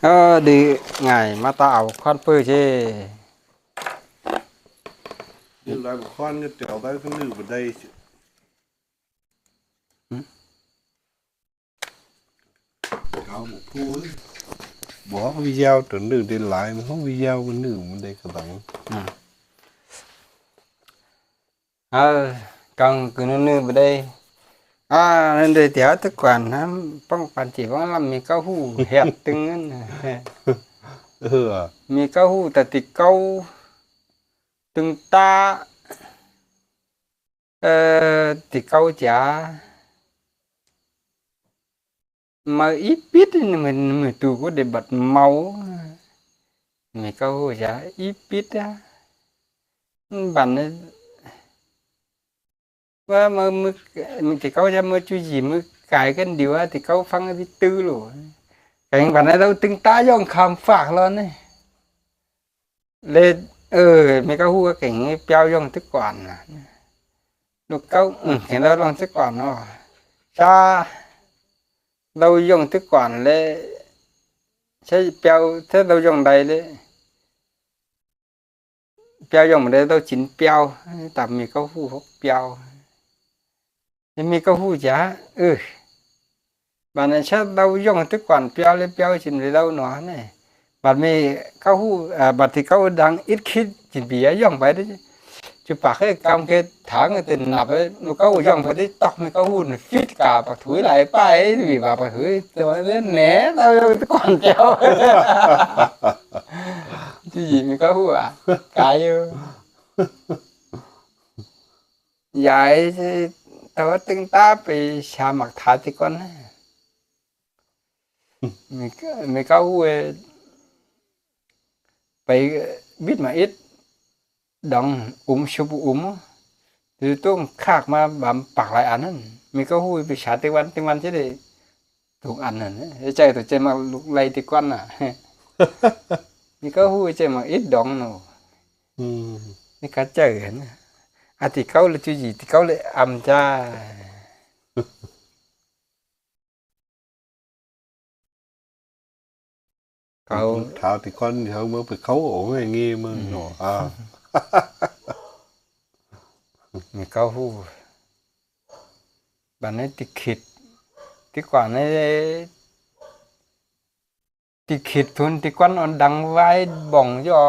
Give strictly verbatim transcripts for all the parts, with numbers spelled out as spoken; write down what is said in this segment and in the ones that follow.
Ơ, đi ngải ꞌmá ta au ꞌkhón ꞌpưa ꞌchế. Đi lai ꞌmá ꞌkhón ꞌnhá tẻo ꞌtái ꞌkhón ꞌnự báu đảy. Cáo một thu ấy. Bỏ video tỏ ꞌnự đi lai, ꞌmá ꞌkhón video ꞌmá ꞌnự ꞌmá đảy cá tăng. Ơ, cong ꞌcứ ꞌnưng ꞌnưng báu đảy. À, ꞌnưng đảy tẻo tứ quản ꞌnặn, ꞌpứng păn chỉ ꞌpứng ꞌlắm ꞌmí ꞌcọ ꞌhụ ꞌhẹt ꞌtứng ꞌnặn. Ừ à. ꞌMí ꞌcọ ꞌhụ ta ti ꞌcọ ꞌtứng ta, ơ, ti ꞌcọ chả. Máư í pít ꞌnị, ꞌmự, ꞌmự tu ꞌcọ đảy bát máư. ꞌMí ꞌcọ ꞌhụ chả í pít á. Băn ꞌnị. ꞌVa ꞌmự, ꞌmự, ꞌmự ti ꞌcọ chả ꞌmự ꞌchu dí ꞌmự cai căn điêu á, ti ꞌcọ ꞌphắng ti ꞌtứ ꞌlụk. Keng băn ꞌnị ꞌlẹo ꞌtứng ta ꞌdọn kham phák ꞌló ꞌnị. Lê, ơ, ꞌmí ꞌcọ ꞌhụ ꞌcọ keng ꞌpéo ꞌdọn tứ quản ꞌnặn. ꞌLụk ꞌcọ, ừ, keng ꞌlẹo ꞌdọn tứ quản ꞌnọ. Chả ꞌlẹo ꞌdọn tứ quản ꞌlẹo. Chả ꞌpéo, chả ꞌlẹo ꞌdọn đảy ꞌlẹo. ꞌPéo ꞌdọn đảy ꞌlẹo chín ꞌpéo. Ta ꞌmí ꞌcọ ꞌhụ hốc ꞌpéo. Lê ꞌmí ꞌcọ ꞌhụ chả, ừ. Băn ꞌnị chả ꞌlẹo ꞌdọn tứ quản ꞌpéo ꞌlẹo ꞌpéo chín ꞌlẹo ꞌlẹo ꞌnọ ꞌnị. Băn ꞌmí ꞌcọ ꞌhụ, à, băn ti ꞌcọ đang ít khít chín ꞌpi ꞌdọn pay đảy. ꞌChu pác ꞌcọ căm ꞌcọ tháng ꞌcọ tứn ꞌnặp ꞌlẹo, ꞌlụk ꞌcọ ꞌdọn pay đảy tốc ꞌmí ꞌcọ ꞌhụ ꞌnị phít cả pác thủi lai pay, vì ꞌva pác thủi, ꞌtẹ ꞌnị ꞌlẹo ꞌdọn tứ quản ꞌpéo. ꞌChu dí ꞌmí ꞌcọ ꞌhụ à, cai ư. Dạy, tao ꞌtứng ta pay sa ꞌmặc tha ti ꞌcốn. ꞌMí, ꞌmí ꞌcọ ꞌhụ pay bít ꞌmá ít, đong ứm súp ứm. Ti ꞌtống khác ꞌmá băm pák lai ăn ꞌnặn. ꞌMí ꞌcọ ꞌhụ pay sa ꞌtếng ꞌvan, ꞌtếng ꞌvan ꞌchí đảy tung ăn ꞌnặn. Chảy tô chảy ꞌmặc ꞌlụk lai ti ꞌcốn ꞌnạ. ꞌMí ꞌcọ ꞌhụ chảy ꞌmặc ít đong ꞌnọ. Ừ. ꞌMí ꞌcọ chảy ꞌnạ. À, ti ꞌcọ ꞌlẹo ꞌchu dí, ti ꞌcọ ꞌlẹo ꞌmá chả. Khảu. Thảo ti ꞌcốn ꞌháu ꞌmá pay khảu ổ ngay nghi ꞌmá. Ừ. ꞌNọ, à. ꞌMí ꞌcọ ꞌhụ. Băn ꞌnị ti khịt. Ti ꞌquám ꞌnị ti khịt thun ti ꞌquám ón đang ꞌvái bỏng ꞌchọ.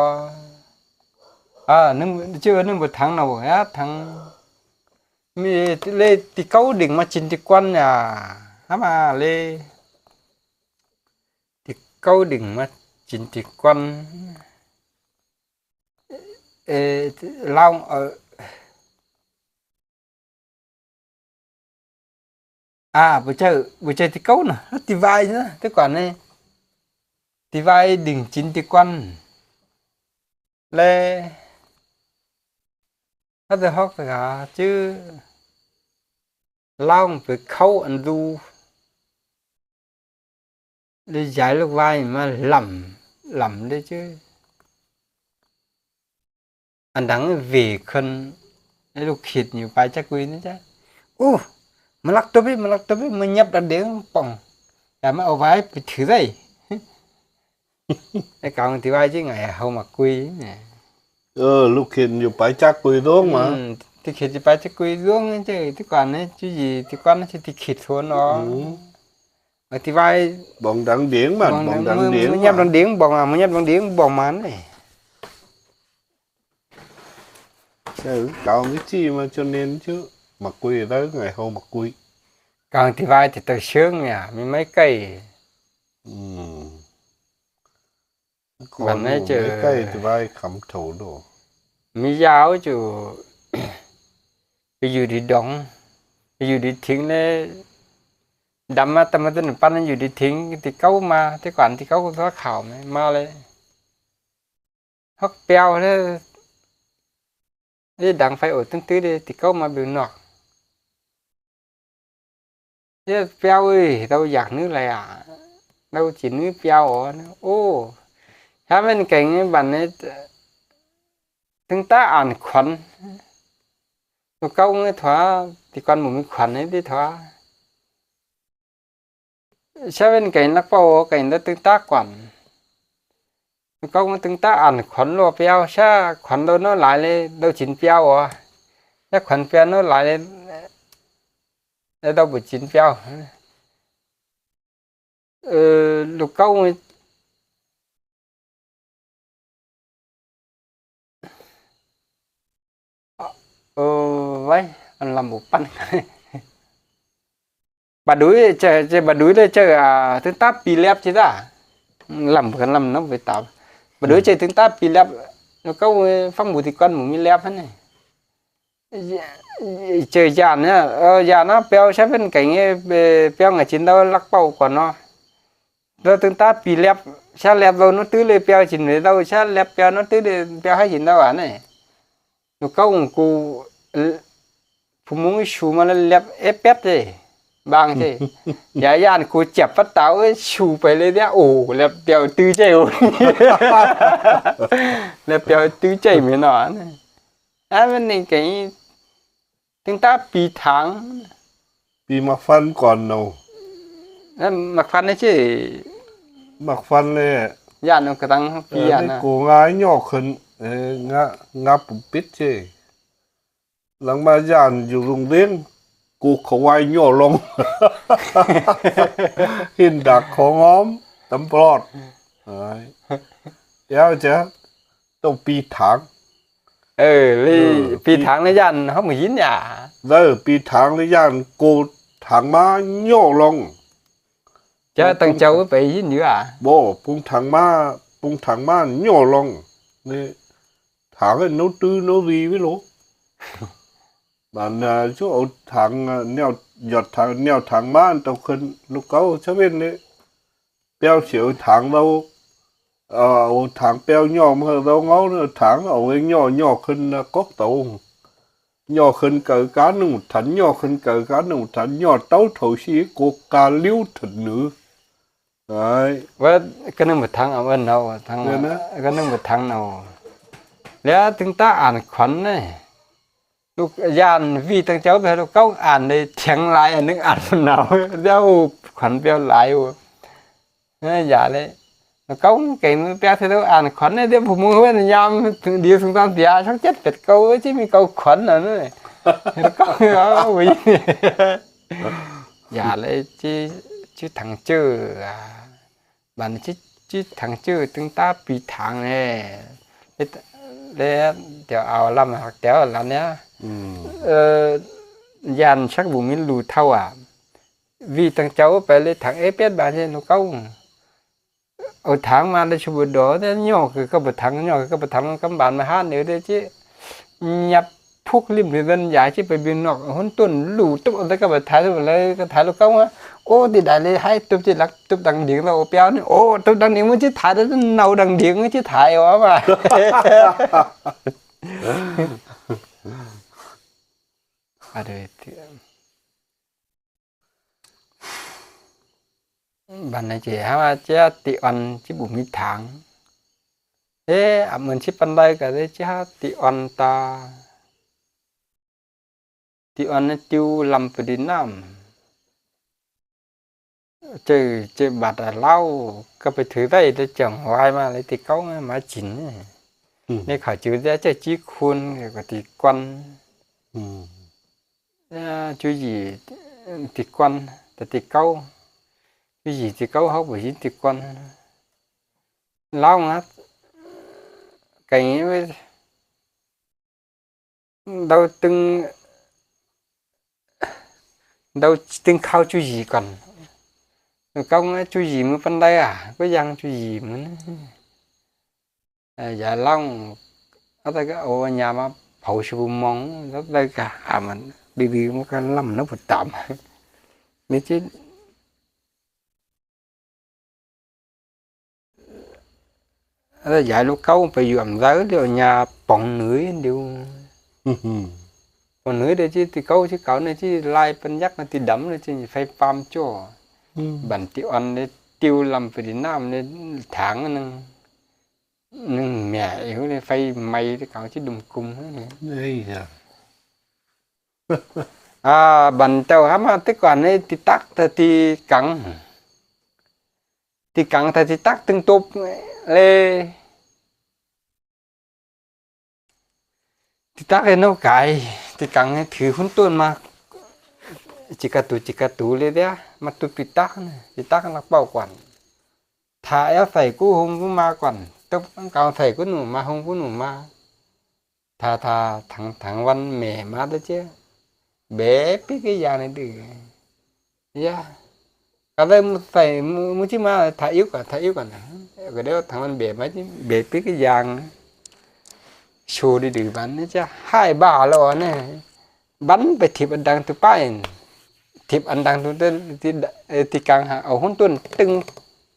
À, ꞌnưng, ꞌchớ ꞌnưng báu thắng ꞌnọ báu, à, thắng. ꞌMí ꞌlẹo ti ꞌcọ đing ꞌmá chín ti ꞌquám ꞌnị. Hả ꞌmá ꞌlẹo. Ti ꞌcọ đing ꞌmá chín ti ꞌquám. Ê, ꞌlẹo, ờ, à, báu chảy, báu chảy ti ꞌcọ ꞌnạ, ti ꞌvái ꞌnạ, ti ꞌquám ꞌnị. Ti ꞌvái đing chín ti ꞌquám. ꞌLẹo ꞌcọ ꞌdệt hốc ꞌtẹ hả, ꞌchớ ꞌlẹo pay khảu ăn đu. ꞌLẹo dạy ꞌlụk ꞌvái ꞌmá lăm, lăm đảy ꞌchớ. Ăn đang ꞌvế khửn, ꞌlụk khịt ꞌnhụ pay chắc ꞌquí ꞌnị chả. Ú, ꞌmá lắc tốp ꞌí, ꞌmá lắc tốp ꞌí, ꞌmá nhắp đa đếng pỏng. Dạy ꞌmá au ꞌvái pay thử đảy. Ê, cong ti ꞌvái ꞌchí ngảy hảư ꞌmặc ꞌquí ꞌnị. Ơ, ꞌlụk khịt ꞌnhụ pay chắc ꞌquí ꞌluống ꞌmá. Ừ, ti khịt ꞌchí pay chắc ꞌquí ꞌluống ꞌnị chả, ti ꞌquám ꞌnị, ꞌchu dí, ti ꞌquám ꞌnị ꞌchí ti khịt thun ꞌnọ. Ừ. Ơ, ti ꞌvái bỏng đang đếng ꞌmá, bỏng đang, bỏng đang đếng ꞌmá, nhắp đang đếng bỏng à, ꞌmá nhắp đang đếng bỏng ꞌmá ꞌnị. Chả, cáo ꞌmí ꞌchí ꞌmá ꞌchu nên chứ. ꞌMặc ꞌquí đa ngảy hảư ꞌmặc ꞌquí. Cong ti ꞌvái ti ꞌtoi ꞌsướng ꞌnị, ꞌmí ꞌmạy ꞌcạy. Ừ. Băn ꞌnị ꞌchớ ꞌmạy ꞌcạy ti ꞌvái khắm thảu đô. ꞌMí dao ꞌchu pay dú đi đong, pay dú đi thính ꞌlẹo. Đăm ꞌmá tăm ꞌmá tứn păn dú đi thính, ti ꞌcọ ꞌmá, ti ꞌquám ti ꞌcọ ꞌcọ thoa khảu ꞌmá, ꞌmá ꞌlẹo. Hốc ꞌpéo ꞌlẹo. ꞌLẹo đang phay ổ ꞌtứng ꞌtứ đảy, ti ꞌcọ ꞌmá bẻo ꞌnọk. ꞌLẹo ꞌpéo ơi, ꞌtạu dák ꞌnứ lai à. ꞌTạu ꞌchí ꞌnứ ꞌpéo ꞌnọ. Ô, hả ꞌmén keng băn ꞌnị, ꞌtứng ta ăn khuôn. ꞌLụk ꞌcọ ꞌnị thoa, ti ꞌquám ꞌmá ꞌmí khuôn ꞌnị đảy thoa. Chả ꞌmén keng lắc ꞌpọ, keng đa ꞌtứng ta khuôn. ꞌLụk cáu ꞌmá ꞌtếng ta ăn khuôn ꞌlụa ꞌpéo, ꞌsá khuôn ꞌlụa ꞌnớ lai ꞌlế đaư chín ꞌpéo a. ꞌSá khuôn ꞌpéo ꞌnớ lai ꞌlế, ꞌlế đaư báu chín ꞌpéo. Ơ, ꞌlụk cáu, ơ, ꞌvạy, ăn lăm báu păn. Bả đuối ꞌchớ, ꞌchớ bả đuối ꞌlế ꞌchớ, à, ꞌtếng ta pi ꞌlẹp ꞌchí ta. Lăm ꞌcọ lăm ꞌnớ ꞌvạy ta. Bả đuối ꞌchớ ꞌtếng ta pi ꞌlẹp. ꞌLụk cáu, ơ, ꞌphắng báu ti ꞌcốn báu ꞌmí ꞌlẹp ꞌhán ꞌnị. ꞌChớ dản ꞌnị, ơ, dản ꞌnị, ꞌpéo ꞌsá ꞌvến kéng, ơ, ꞌpéo ngả chín đaư lắc ꞌpạu ꞌcốn ꞌnớ. Đaư ꞌtếng ta pi ꞌlẹp, ꞌsá ꞌlẹp đaư ꞌnớ ꞌtứ ꞌlế ꞌpéo chín ꞌvến đaư, ꞌsá ꞌlẹp ꞌpéo ꞌnớ ꞌtứ ꞌlế ꞌpéo ꞌhại chín đaư à ꞌnị. ꞌLụk cáu ꞌcọ, ơ, phủ ꞌmướng sú ꞌmá ꞌlế ꞌlẹp ép pét ꞌlế. Bang ꞌchớ. Dản dản ꞌcọ chép pắt táo ꞌlế sú pay ꞌlế ꞌlẹo, ô, ꞌlẹp ꞌpéo ꞌtứ ꞌchớ ô. ꞌLẹp ꞌpéo ꞌtứ ꞌchớ ꞌmí ꞌnọ. À, ꞌvến ꞌnị kéng ꞌtếng ta pi tháng. Pi ꞌmặc ꞌphắn ꞌcốn ꞌnớ. Ơ, ꞌmặc ꞌphắn ꞌnị ꞌchí. ꞌMặc ꞌphắn ꞌlế. Dản ꞌnị ꞌcọ ꞌtáng pi, ơ, dản ꞌnị ꞌnị. ꞌCọ ngả ꞌnhọ khửn, ơ, ngả, ngả pú pít ꞌchớ. Lăng ꞌmá dản dú rung ꞌliếng, ꞌcọ khảu ꞌvạy ꞌnhọ ꞌlống. ꞌHịn đak khó ngóm, tắm plọt. Đấy. Kéo ꞌchớ, ꞌtố pi tháng. Ơ, ꞌlế, ơ, pi, pi tháng ꞌlế dản, hảư ꞌmí ꞌhịn à. Đaư, pi tháng ꞌlế dản, ꞌcọ tháng ꞌmá ꞌnhọ ꞌlống. Chả ꞌtáng cháu pay ꞌhịn dú à. Báu, ꞌpứng tháng ꞌmá, ꞌpứng tháng ꞌmá ꞌnhọ ꞌlống. ꞌNị, tháng ꞌnị ꞌnớ ꞌtứ ꞌnớ ꞌlí ꞌvạy ꞌlô. Bản, à, ꞌchớ au tháng, à, ꞌnéo, dọt tháng, ꞌnéo tháng ꞌmá ꞌtố khửn ꞌlụk cáu ꞌchớ ꞌvến ꞌnị. ꞌPéo ꞌchí au tháng đaư, à, au tháng ꞌpéo ꞌnhọ ꞌmá đaư ꞌngáu ꞌnớ tháng au ꞌlế ꞌnhọ, ꞌnhọ khửn, à, cốc tảu. ꞌNhọ khửn ꞌcọ cá ꞌnưng thắn, ꞌnhọ khửn ꞌcọ cá ꞌnưng thắn, ꞌnhọ tảu thảu ꞌsị ꞌcọ cá ꞌliu thứn nứ. Đấy. ꞌVa cá ꞌnưng báu tháng au ꞌvến ꞌnọ, tháng, cá ꞌnưng báu tháng ꞌnọ. ꞌLẹo ꞌtếng ta ăn khuôn ꞌnị. ꞌLụk dản ꞌvị ꞌtáng cháu pay ꞌlụk cáu ăn đảy thiêng lai ăn ꞌnưng ăn ꞌnọ. ꞌLẹo khuôn ꞌpéo lai ô. Ơ, dản ꞌlế. ꞌLụk cáu kéng ꞌmí ꞌpéo ꞌtẹ đaư ăn khuôn ꞌnị, ꞌlẹo phủ ꞌmướng ꞌvến ꞌnhám đi sung tam tia, song chết pét cáu, ꞌchí ꞌmí cáu khuôn ꞌnị. ꞌLụk cáu, ơ, ꞌvạy. Dản ꞌlế ꞌchí, ꞌchí tháng ꞌchớ à. Bản ꞌchí, ꞌchí tháng ꞌchớ ꞌtếng ta pi tháng ꞌnị. ꞌLế, ꞌlế, ꞌlẹo au lăm ꞌhặc ꞌlẹo lăm ꞌnị. Ơ, dản sắc báu ꞌmí ꞌlụk thảu à. ꞌVị ꞌtáng cháu pay ꞌlế tháng ép pét bản ꞌchớ ꞌlụk cáu. Au tháng ꞌmá ꞌlế ꞌchớ báu đỏ, ꞌnị ꞌnhọ ꞌcọ cá báu tháng, ꞌnhọ ꞌcọ cá báu tháng, cắm bản ꞌmá hán ꞌnị ꞌlế ꞌchí. Nhặp phúc lim đi dân dạy ꞌchí pay ꞌviạk ꞌnọk, ꞌhôn ꞌtốn ꞌlụk tốc ꞌlế cá báu tháng, ꞌlế cá tháng ꞌlụk cáu ꞌmá. Ô, đi đảy ꞌlế ꞌhại tốc ꞌchí lắc tốc đăng điếng ꞌlẹo ꞌpéo ꞌnị. Ô, tốc đăng điếng ꞌmá ꞌchí thái, ꞌnhọ đăng điếng ꞌchí thái ô ꞌmá. À, đảy ꞌtẹ. Bản ꞌnị ꞌchí hák ꞌmá ꞌchí ti ăn ꞌchí báu ꞌmí tháng. Ê, à, ꞌmướng ꞌchí păn đaư ꞌcọ ꞌlế ꞌchí hák ti ăn ta. Ti ăn ꞌnị ꞌtiếu lăm pơ đi ꞌnặm. ꞌChớ, ꞌchớ bát à ꞌlẹo, ꞌcọ pay thử ꞌvạy ꞌlế chắng ꞌvạy ꞌmá ꞌlế ti cáu ꞌmá chỉn. Ừ. ꞌNị khảu chứ ꞌdệt ꞌchớ ꞌchí khuôn ꞌcọ ti ꞌquăn. Ừ. Ơ, ꞌchu dí ti ꞌquăn, ta ti cáu. ꞌChu dí ti cáu hảư báu dính ti ꞌquăn. ꞌLẹo ꞌnị, kéng ꞌnị ꞌvạy, đaư ꞌtếng, đaư ꞌtếng khảu ꞌchu dí ꞌquăn. Cáu ꞌnị ꞌchu dí ꞌmứ păn đaư à, ꞌcọ ꞌdáng ꞌchu dí ꞌmứ. Ơ, dản ꞌlẹo, à, ta ꞌcọ au nhà ꞌmá phảu ꞌchư mong, ꞌlẹo ta ꞌcọ hả mẳn, đi đi ꞌmá ꞌcọ lăm ꞌnớ báu tắm. ꞌNị ꞌchí ꞌlẹo dải ꞌlụk cáu pay dú ꞌmá đaư ꞌlẹo ꞌnhá póng nưới điêu. Póng nưới điêu ꞌchí ti cáu ꞌchí cáu ꞌnị ꞌchí lai păn dắc ꞌnị ti đăm ꞌnị ꞌchí phay pam ꞌchọ. Ừ. Bản ti ăn ꞌnị ꞌtiếu lăm pơ đi ꞌnặm ꞌnị tháng ꞌnưng. ꞌNưng mẻ ꞌhụ ꞌnị phay may ti cáu ꞌchí đum cum ꞌnị. Ê da. À, bản tảu hák ꞌmá ti ꞌquăn ꞌnị ti tắc ta ti căng. Ti căng ta ti tắc ꞌtếng tốp ꞌlế. ꞌTi tắc ꞌnị ꞌnớ cai, ꞌti căng ꞌnị thử hún ꞌtôn ꞌmá, ꞌchí ꞌcọ tu, ꞌchí ꞌcọ tu ꞌlế ꞌlẹo, ꞌmá tu ꞌpi tắc ꞌnị, ꞌpi tắc ꞌnị ꞌlặc ꞌpạu quăn. Thả éo sai ꞌcú ꞌhung ꞌcú ꞌmá quăn, tốc ꞌcắng sai ꞌcú ꞌnụ ꞌmá ꞌhung ꞌcú ꞌnụ ꞌmá. Thả, thả, thắng, thắng ꞌvắn mẻ ꞌmá ꞌtớ ꞌchớ. Bẻ pí ꞌkí dang ꞌnị đảy. ꞌDa. ꞌCọ ꞌlới ꞌmự sai, ꞌmự, ꞌmự ꞌchí ꞌmá, thả íu ꞌcọ, thả íu ꞌcọ ꞌnị. ꞌCọ đảy thắng ꞌvắn bẻ ꞌmá ꞌchí, bẻ pí ꞌkí dang. Sô đi đảy bắn ꞌnị ꞌchớ. Hai ba ꞌlẹo ꞌnị. Bắn pay thịp ăn đăng tu ꞌpái. Thịp ăn đăng tu ꞌtớ, ꞌti, ê, ꞌti căng hả, au hún ꞌtôn ꞌtưng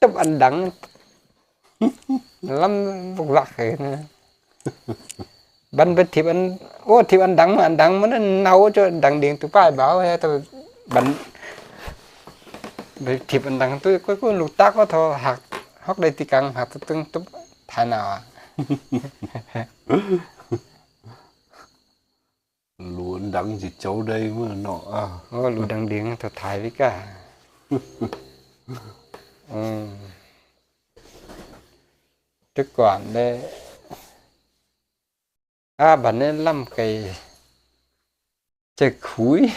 tốc ăn đăng. ꞌLắm bốc ꞌlặc ꞌnị. Bắn pay thịp ăn, ô, thịp ăn đăng ꞌmá, ăn đăng ꞌmá ꞌnị ꞌnau ꞌchớ đăng điêng tu ꞌpái báu ꞌhế, tốc bắn pay thịp ăn đăng tu, ꞌcọ, ꞌcọ ꞌlụk tắc ꞌcọ ꞌtọ hảư, hốc đảy ꞌti căng hảư tốc ꞌtưng tốc thái nào à. Lú ăn đăng ꞌchí chảu đảy ꞌmá ꞌnọ à. Ô, lú đăng điêng ꞌtọ thái ꞌviạk à. Ừ. Tốc quăn ꞌlế. À, bắn ꞌnị ꞌlắm cai. Chảu khui.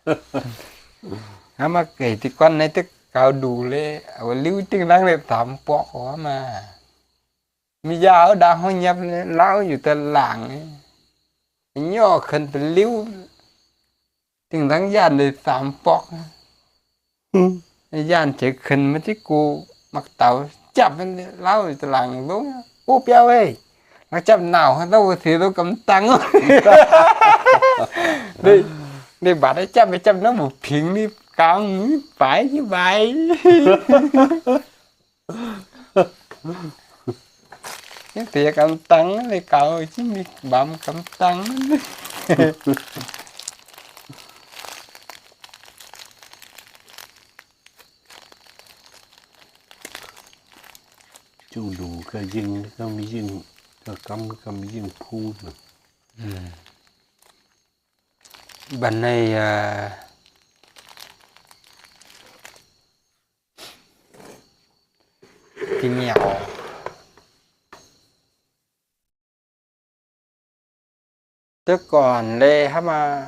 À, ꞌmá cai ꞌti quăn ꞌnị tốc cau đu ꞌlế. Au ꞌliu ꞌtếng lăng ꞌlế tăm pốc ꞌmá. ꞌMí dao đa ꞌhụ nhặp ꞌlế, ꞌlẹo dú ꞌta lăng ꞌnị. Nhó khửn pay ꞌliu. ꞌTếng lăng dao ꞌlế tăm pốc. Dao chảu khửn ꞌmá ꞌchí ꞌcọ ꞌmặc táo chắp ꞌmá ꞌlẹo ꞌta lăng ꞌlống. Ô, ꞌpiu ơi. ꞌLa chắp nả hả, ꞌtó ꞌva ꞌsị ꞌtó cắm tăng. Đảy, đảy bát đảy chắp, đảy chắp ꞌnị ꞌmự phing ꞌnị căng ꞌmí pái ꞌchí pái. ꞌNhắng ꞌti cắm tăng ꞌlế cau ꞌchí ꞌmí băm cắm tăng. ꞌChú đu ꞌcọ ꞌdịnh, ꞌcọ ꞌmí ꞌdịnh, ꞌcọ cắm, ꞌcọ ꞌmí ꞌdịnh phung. Ừ. Bắn ꞌnị, à, ꞌti ꞌnẹo. Tốc quăn ꞌlế hả ꞌmá.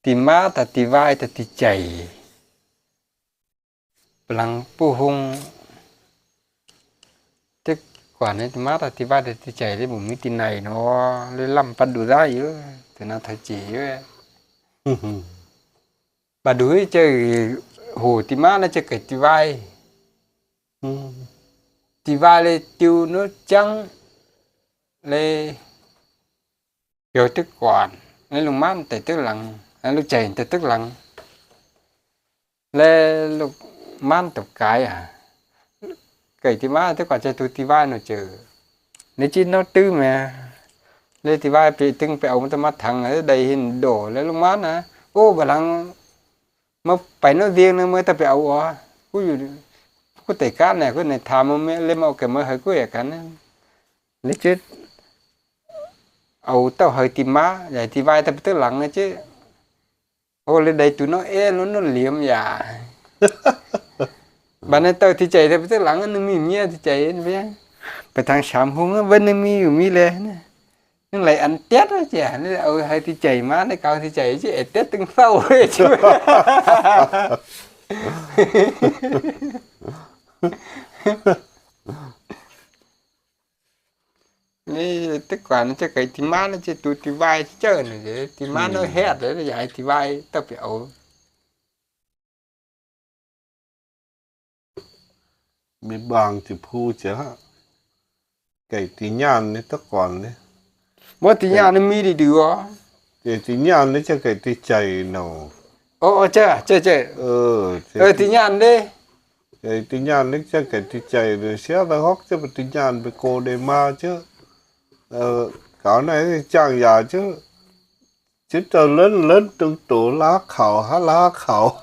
ꞌTi ꞌmá ta ꞌti ꞌvái ta ꞌti chảy. Păng ꞌpộ ꞌhung. Tốc quăn ꞌnị ꞌti ꞌmá ta ꞌti ꞌvái ta ꞌti chảy ꞌlế báu ꞌmí ꞌti nảy ꞌnọ. ꞌLế ꞌlắm pắt đu dá ꞌdớ. Tơ ꞌnạ thả ꞌchí ꞌdớ. Pắt đu ꞌchớ hảư ꞌti ꞌmá ꞌnị ꞌchớ cai ꞌti ꞌvái. Ừ. ꞌTi ꞌvái ꞌlế tiu ꞌnớ chắng ꞌlế ꞌpiu tốc quăn. ꞌLế ꞌlụk ꞌmán ꞌtẹ tốc lăng. ꞌLế ꞌlụk chảy ꞌtẹ tốc lăng. ꞌLế ꞌlụk ꞌmán tốc cai à. Cai ꞌti ꞌmá tốc quăn ꞌchớ tu ꞌti ꞌvái ꞌnọ ꞌchớ. ꞌNị ꞌchí ꞌnọ ꞌtứ ꞌmá. ꞌLế ꞌti ꞌvái pay ꞌtưng pay au ꞌmá ꞌtá ꞌmá thắng, ꞌlế đảy hên đổ, ꞌlế ꞌlụk ꞌmán ꞌnạ. Ô, bơ lăng ꞌmá pay ꞌnọ ꞌdiêng ꞌnị ꞌmá ꞌtá pay au ó. ꞌCú dú, ꞌcú ꞌtẹ cá ꞌnị, ꞌcú ꞌnị tham ꞌmá ꞌlế ꞌmá au cai ꞌmá hảư ꞌcú ꞌnị căn. ꞌLế ꞌchớ au ꞌtó hảư ꞌti ꞌmá, dạy ꞌti ꞌvái ꞌtá pay tốc lăng ꞌnị ꞌchớ. Ô, ꞌlế đảy tu ꞌnọ é ꞌnọ ꞌnọ liêm dả. Bát ꞌnị ꞌtó ꞌti chảy ꞌtá pay tốc lăng ꞌnị ꞌmí ꞌmía ꞌti chảy ꞌnị. Pay thắng sam ꞌhung ꞌnị ꞌmí dú ꞌmí ꞌlế ꞌnị. ꞌNhắng đảy ăn tiết ꞌnị ꞌchớ. ꞌNị au hảư ꞌti chảy ꞌmá ꞌnị cau ꞌti chảy ꞌchớ é tiết ꞌtưng ꞌsáo ꞌchớ. ꞌNị tốc quăn ꞌchớ cai ꞌti ꞌmá ꞌnị ꞌchớ tu ꞌti ꞌvái ꞌchớ ꞌnị ꞌchớ. ꞌTi ꞌmá ꞌnị hét ꞌlế dạy ꞌti ꞌvái ꞌtó pay au. ꞌMí bang ꞌchí ꞌphú ꞌchớ hả. Cai ꞌti ꞌnhán ꞌnị tốc quăn ꞌnị. ꞌMá ꞌti ꞌnhán ꞌnị ꞌmí đi đu ó. Cai ꞌti ꞌnhán ꞌnị ꞌchớ cai ꞌti chảy ꞌnọ. Ô, ô, ꞌchớ, ꞌchớ, ꞌchớ. Ờ, ꞌti ꞌnhán ꞌnị. Cai ꞌti ꞌnhán ꞌnị ꞌchớ cai ꞌti chảy ꞌnị. ꞌSịa ꞌva hốc ꞌchớ pay ꞌti ꞌnhán pay cô đảy ꞌmá ꞌchớ. Ờ, cáo ꞌnị chang dả ꞌchớ. Chứ tơ ꞌlớn ꞌlớn tung tố lá khảo hả lá khảo.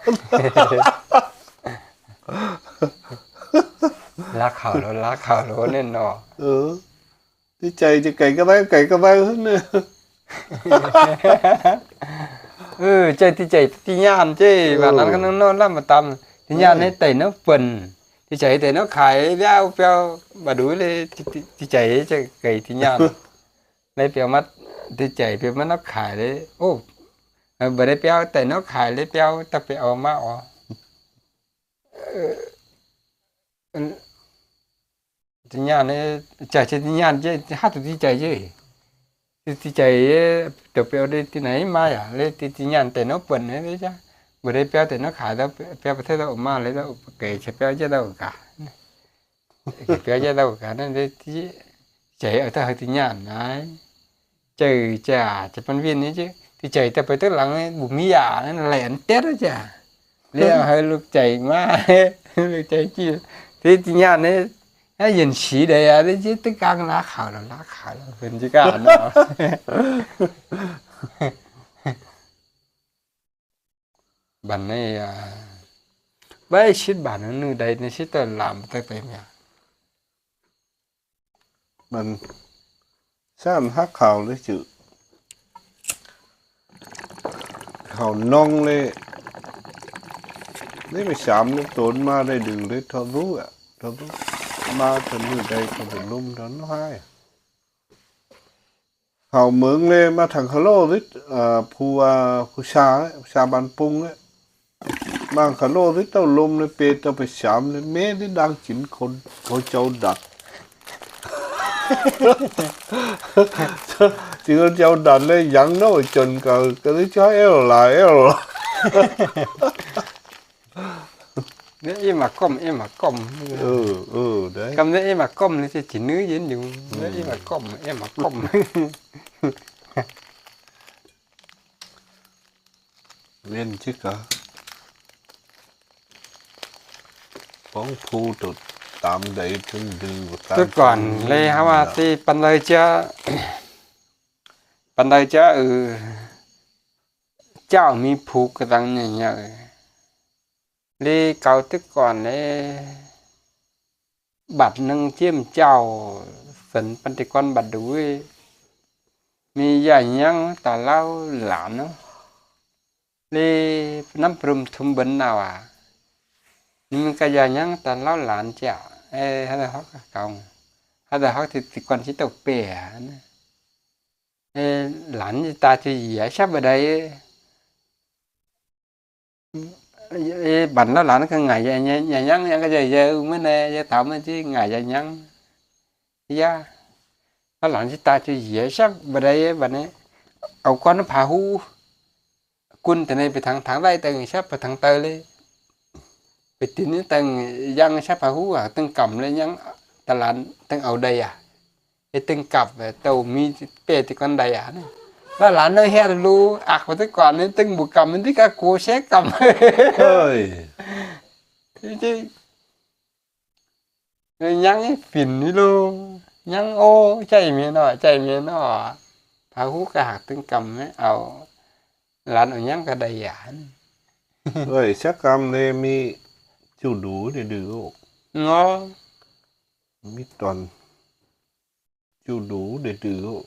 Lá khảo ꞌlô, lá khảo ꞌlô ꞌnị ꞌnọ. Ừ. ꞌTi chảy ꞌchớ cai ꞌcọ ꞌvạy, cai ꞌcọ ꞌvạy ꞌnị. Ừ, chảy ꞌti chảy ꞌti ꞌnhán ꞌchớ, bát ꞌnặn ꞌcọ ꞌnọ ꞌnọ ꞌlắm ꞌmá tăm. ꞌTi ꞌnhán ꞌnị tảy ꞌnọ pên. ꞌTi chảy ꞌtẹ ꞌnọ khai ꞌviạk ꞌpéo bả đu ꞌlế, ꞌti, ꞌti, ꞌti chảy ꞌchớ khay ꞌti ꞌnhạn. ꞌLế ꞌpéo ꞌmá, ꞌti chảy ꞌpéo ꞌmá ꞌnọ khai ꞌlế. Ô, bả đảy ꞌpéo ꞌtẹ ꞌnọ khai ꞌlế ꞌpéo, ta ꞌpéo au ꞌmá ó. Ơ, ơ, ꞌti ꞌnhạn ꞌnị, chả ꞌchớ ꞌti ꞌnhạn ꞌchớ, hák ꞌtụ ꞌti chảy ꞌchớ. ꞌTi, ꞌti chảy, ơ, ꞌtọ ꞌpéo đảy ꞌti nảy ꞌmá à, ꞌlế ꞌti, ꞌti ꞌnhạn ꞌtẹ ꞌnọ pơn ꞌnị ꞌlế chả. Bả đảy ꞌpéo ꞌtẹ ꞌnọ khai, ta ꞌpéo, ꞌpéo pơ ꞌtẹ ꞌnọ ꞌmá ꞌlế, ꞌtọ khay ꞌchớ ꞌpéo ꞌchớ ꞌtọ cả. Khay ꞌpéo ꞌchớ ꞌtọ cả ꞌnị ꞌlế ꞌti chảy au ꞌtẹ hảư ꞌti ꞌnhạn ꞌnị. Chảy chả, chả păn ꞌviạk ꞌnị ꞌchớ. ꞌTi chảy ꞌtẹ pay ꞌtứ lăng ꞌnị, báu ꞌmí à, ꞌnị lẻn tét ꞌnị chả. ꞌLế au hảư ꞌlụk chảy ꞌmá, ꞌlụk chảy ꞌchí. ꞌTi, ꞌti ꞌnhạn ꞌnị, ꞌnị duyên sí đảy à, ꞌlế ꞌchớ ꞌtứ cang lá khảu lỏ, lá khảu lỏ, ꞌpén ꞌchí cá ꞌnọ. Bản ꞌnị, à, báu sít bản ꞌnị đảy ꞌnị sít ꞌtoi ꞌlam ꞌtoi pay mía. Bản ꞌsán hák khảu ꞌlế chứ. Khảu ꞌnọng ꞌlế. ꞌLế ꞌmí sam ꞌnị tốn ꞌmá đảy đư ꞌlế ꞌtọ dú à. ꞌTọ dú. ꞌMá ꞌtọ ꞌnị đảy ꞌtọ dú ꞌlum ꞌtọ ꞌnọ ꞌhại. Khảu ꞌmướng ꞌlế ꞌmá thẳng khả ꞌlộ đít, à, phủ, à, phủ sa, phủ sa bản pung ꞌlế. ꞌMá khả ꞌlộ đít ꞌtọ ꞌlum ꞌlế pê ꞌtọ pay sam ꞌlế ꞌmé đít đang chín khôn, khôn châu đặt. Chín khôn châu đặt ꞌlế dáng ꞌnọ chôn ꞌcọ, ꞌcọ đít ꞌchọ eo lai, eo lai. ꞌNị ꞌmá ꞌcắm, ꞌmá ꞌcắm. Ừ, ừ, đấy. ꞌCắm ꞌnị ꞌmá ꞌcắm ꞌnị ꞌchí ꞌnứ dên dú. ꞌNị ꞌmá ꞌcắm, ꞌmá ꞌcắm. Viên chứ cả. Phong phú tụt tám đấy thương dư và ꞌtứ cỏn ꞌlế hák ꞌmá ꞌti păn đaư ꞌchớ. Păn đaư ꞌchớ, ừ. Chảu ꞌmí phú ꞌcọ tăng ꞌnị ꞌnị. ꞌLế cáu ꞌtứ cỏn ꞌlế bặt ꞌnưng ꞌchiêm chảu sân păn ꞌti ꞌcốn bặt đu. ꞌMí dả ꞌnhắng ta ꞌláo lản ꞌnớ. ꞌLế ꞌnắm pơrum thum bớn nả à. ꞌNị ꞌmắn ꞌcọ dả ꞌnhắng ta ꞌláo lản chả. Ê, hák ta ꞌhọt ꞌcọ cáu. Hák ta ꞌhọt ꞌti, ꞌti ꞌcốn ꞌchí ꞌtạu pê à ꞌnớ. Ê, lản ta ꞌchư dí sắp bả đảy. Ê, bản ꞌláo lản ꞌcọ ngả dả, dả, dả ꞌnhắng, ꞌnhắng ꞌcọ dả, dả ꞌmá ꞌnị, dả thảu ꞌmá ꞌchí ngả dả ꞌnhắng. Dả. ꞌLáo lản ꞌchí ta ꞌchư dí sắp bả đảy, bản ꞌnị. Au ꞌcốn phả ꞌhú. ꞌCun ta ꞌnị pay thẳng, thẳng đảy teng sắp pay thẳng taư ꞌlế. Pay tin ꞌnị teng dáng sắp phả ꞌhú à, teng cắm ꞌlế ꞌnhắng ta lản teng au đảy à. Ê, teng cắp, ê, ꞌtạu ꞌmí pê ꞌti ꞌcốn đảy à ꞌnị. ꞌLáo lản ꞌnị ꞌhẹt ꞌlú, ác ꞌva ꞌtứ cỏn ꞌnị teng báu cắm ꞌmí ꞌtứ cá cô sé cắm. Ơi. Ê, chứ. Ê, ꞌnhắng ꞌí phỉn ꞌnị ꞌlú. ꞌNhắng ô, ꞌchái ꞌmía ꞌnọ, ꞌchái ꞌmía ꞌnọ. Phả ꞌhú ꞌcọ ꞌhặc teng cắm ꞌnị, au. Lản au ꞌnhắng ꞌcọ đảy à. Ơi, sắp cắm ꞌnị ꞌmí ꞌchu đu đảy đư ô. Ngó. ꞌMí tỏn ꞌchu đu đảy đư ô.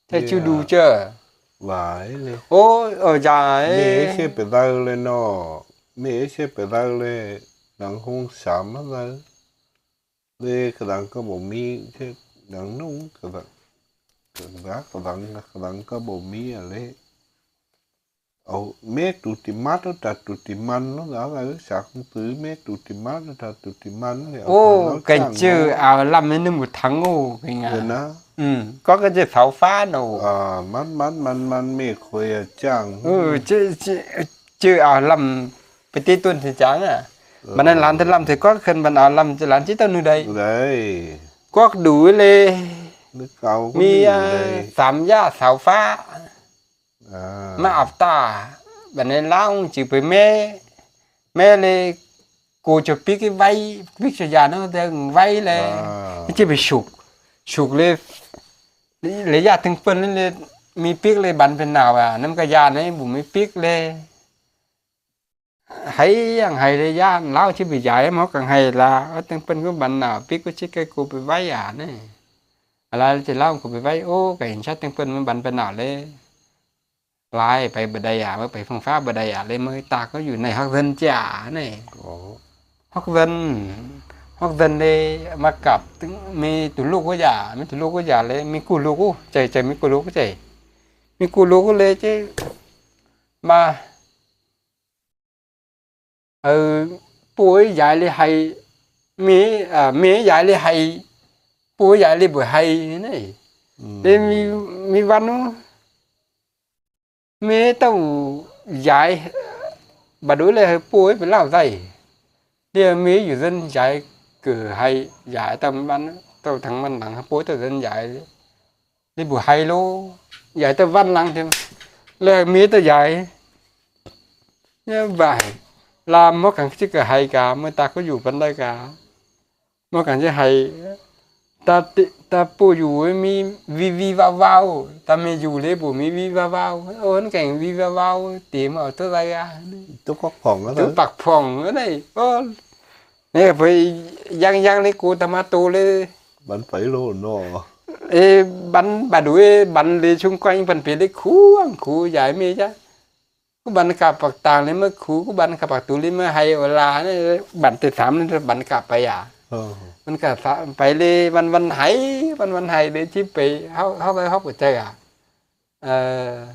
Thế ꞌchu đu ꞌchớ? Vải ꞌlế. Ô, ờ, dạy. ꞌMí ꞌchế pay đaư ꞌlế ꞌnọ. ꞌMí ꞌchế pay đaư ꞌlế. Đang ꞌhung sam ꞌmá đaư. ꞌLế ꞌcọ đang ꞌcọ báu ꞌmí, ꞌchế đang ꞌnung ꞌcọ đang. ꞌCọ đang, ꞌcọ đang, ꞌcọ đang ꞌcọ báu ꞌmí à ꞌlế. Au, ꞌmé tủ ti mát ꞌnớ, ta tủ ti măn ꞌnớ, dá lai, sặc ꞌpứng tứ, ꞌmé tủ ti mát ꞌnớ, ta tủ ti măn ꞌnớ, au, ô, khăn ꞌnáo kêng chang chứ ꞌnớ. Au lăm ꞌmí ꞌnưng báu thắng ô, kêng à. Ơ ná. Ừ, có cái chữ sáu phá nổ. À, măn, măn, măn, măn, ꞌmí khuây à chang. Ừ, chứ, chứ, chứ au lăm, pay ti tuần thì chang à. Ừ. Mà nên lăn thì lăm thì có khăn, mà au lăm thì lăn chứ tao nư đây. Đấy. Có đủ lê. Nước cao có ꞌmí, đủ à, đây. Sắm giá sáu phá. À. ꞌMá áp ta, bả ꞌnị ꞌláng ꞌchư pay ꞌmé, ꞌmé ꞌlế, cô cho pík ꞌí ꞌvạy, pík cho dán ꞌnớ, teng ꞌvạy ꞌlế. À. ꞌChư pay sụk, sụk ꞌlế, ꞌlế dán teng ꞌpơn ꞌlế, ꞌmí pík ꞌlế bắn pay nả à, ꞌnặn ꞌcọ dán ꞌnị, báu ꞌmí pík ꞌlế. Hảư ꞌnhắng hảư ꞌlế dán, ꞌláo ꞌchư pay dán, ꞌmá ꞌcọ hảư la, ơ, teng ꞌpơn ꞌcọ bắn nả, pík ꞌcọ ꞌchư ꞌcọ cô pay ꞌvạy à ꞌnị. À ꞌlá ꞌchư ꞌláo cô pay ꞌvạy, ô, ꞌcọ hên sắt teng ꞌpơn ꞌmá bắn pay nả ꞌlế. Lai pay báu đảy à, ꞌmá pay phông phá báu đảy à, ꞌlế ꞌmá ta ꞌcọ dú ꞌnị ꞌhặc dân ꞌchạ ꞌnị. Ồ. ꞌHặc dân. ꞌhọt dân ꞌlế ꞌmá cắp ꞌtếng ꞌmí tô ꞌlụk ꞌcọ dả, ꞌmí tô ꞌlụk ꞌcọ dả ꞌlế ꞌmí ꞌcụ ꞌlụk ꞌcọ, ꞌchí, ꞌchí ꞌmí ꞌcụ ꞌlụk ꞌcọ ꞌchí. ꞌMí ꞌcụ ꞌlụk ꞌcọ ꞌlế ꞌchí ꞌmá ơ, ꞌpưa dái ꞌlế ꞌhạy, ꞌmí, à, ꞌmí dái ꞌlế ꞌhạy, ꞌpưa dái ꞌlế báu ꞌhạy ꞌnị. Ừ. ꞋLế ꞌmí, ꞌmí ꞌvắn ꞌnớ, ꞌmí ꞌtạu dái, bát đuối ꞌlế ꞌhạy ꞌpưa pay ꞌlẹo dai. ꞌLế ꞌmí dú dân dái ꞌcọ ꞌhạy, dái ꞌtạu ꞌvắn, ꞌtạu thắng ꞌvắn lăng ꞌhạy ꞌpưa ꞌtạu dân dái. ꞌLế báu ꞌhạy ꞌlô, dái ꞌtạu ꞌvắn lăng ꞌtếng. ꞌLế ꞌmí ꞌtạu dái. ꞌNị bái, ꞌlam ꞌmá căng ꞌchí ꞌcọ ꞌhạy cá, ꞌmưa ta ꞌcọ dú păn đảy cá. ꞌMá căng ꞌchí ꞌhạy, ta ti-, ta ꞌpưa dú ꞌmí ꞌvi ꞌvi ꞌváo ꞌváo, ta ꞌmí dú ꞌlế báu ꞌmí ꞌvi ꞌvi ꞌváo ꞌváo. Ơ, ꞌnặn ꞌcọ ꞌvi ꞌvi ꞌváo ꞌváo, ti ꞌmá au ꞌtố lai cá. Tô ꞌpặc phỏng ꞌnớ. Tô ꞌpặc phỏng ꞌnớ ꞌnị. Ơ, ꞌnị ꞌcọ ꞌpưa ꞌdăng ꞌdăng ꞌlế ꞌcọ ta ꞌmá tô ꞌlế. Bắn pay ꞌlô ꞌnớ. Ê, bắn bát đuối, bắn ꞌlế chung quanh bắn pay ꞌlế khuang, khu dái ꞌmí chả. ꞌCú bắn cắp ꞌpặc tang ꞌlế ꞌmá khu, ꞌcú bắn cắp ꞌpặc tu ꞌlế ꞌmá ꞌhạy ꞌva ꞌlạ ꞌnị, bắn ꞌtẹ thắm ꞌnị bắn cắp pay à. Ờ. Bắn cắp pay ꞌlế ꞌvắn ꞌvắn ꞌhạy, ꞌvắn ꞌvắn ꞌhạy ꞌlế ꞌchí pay, ꞌhọt, ꞌhọt, ꞌhọt ꞌcọ ꞌchí à. Ờ,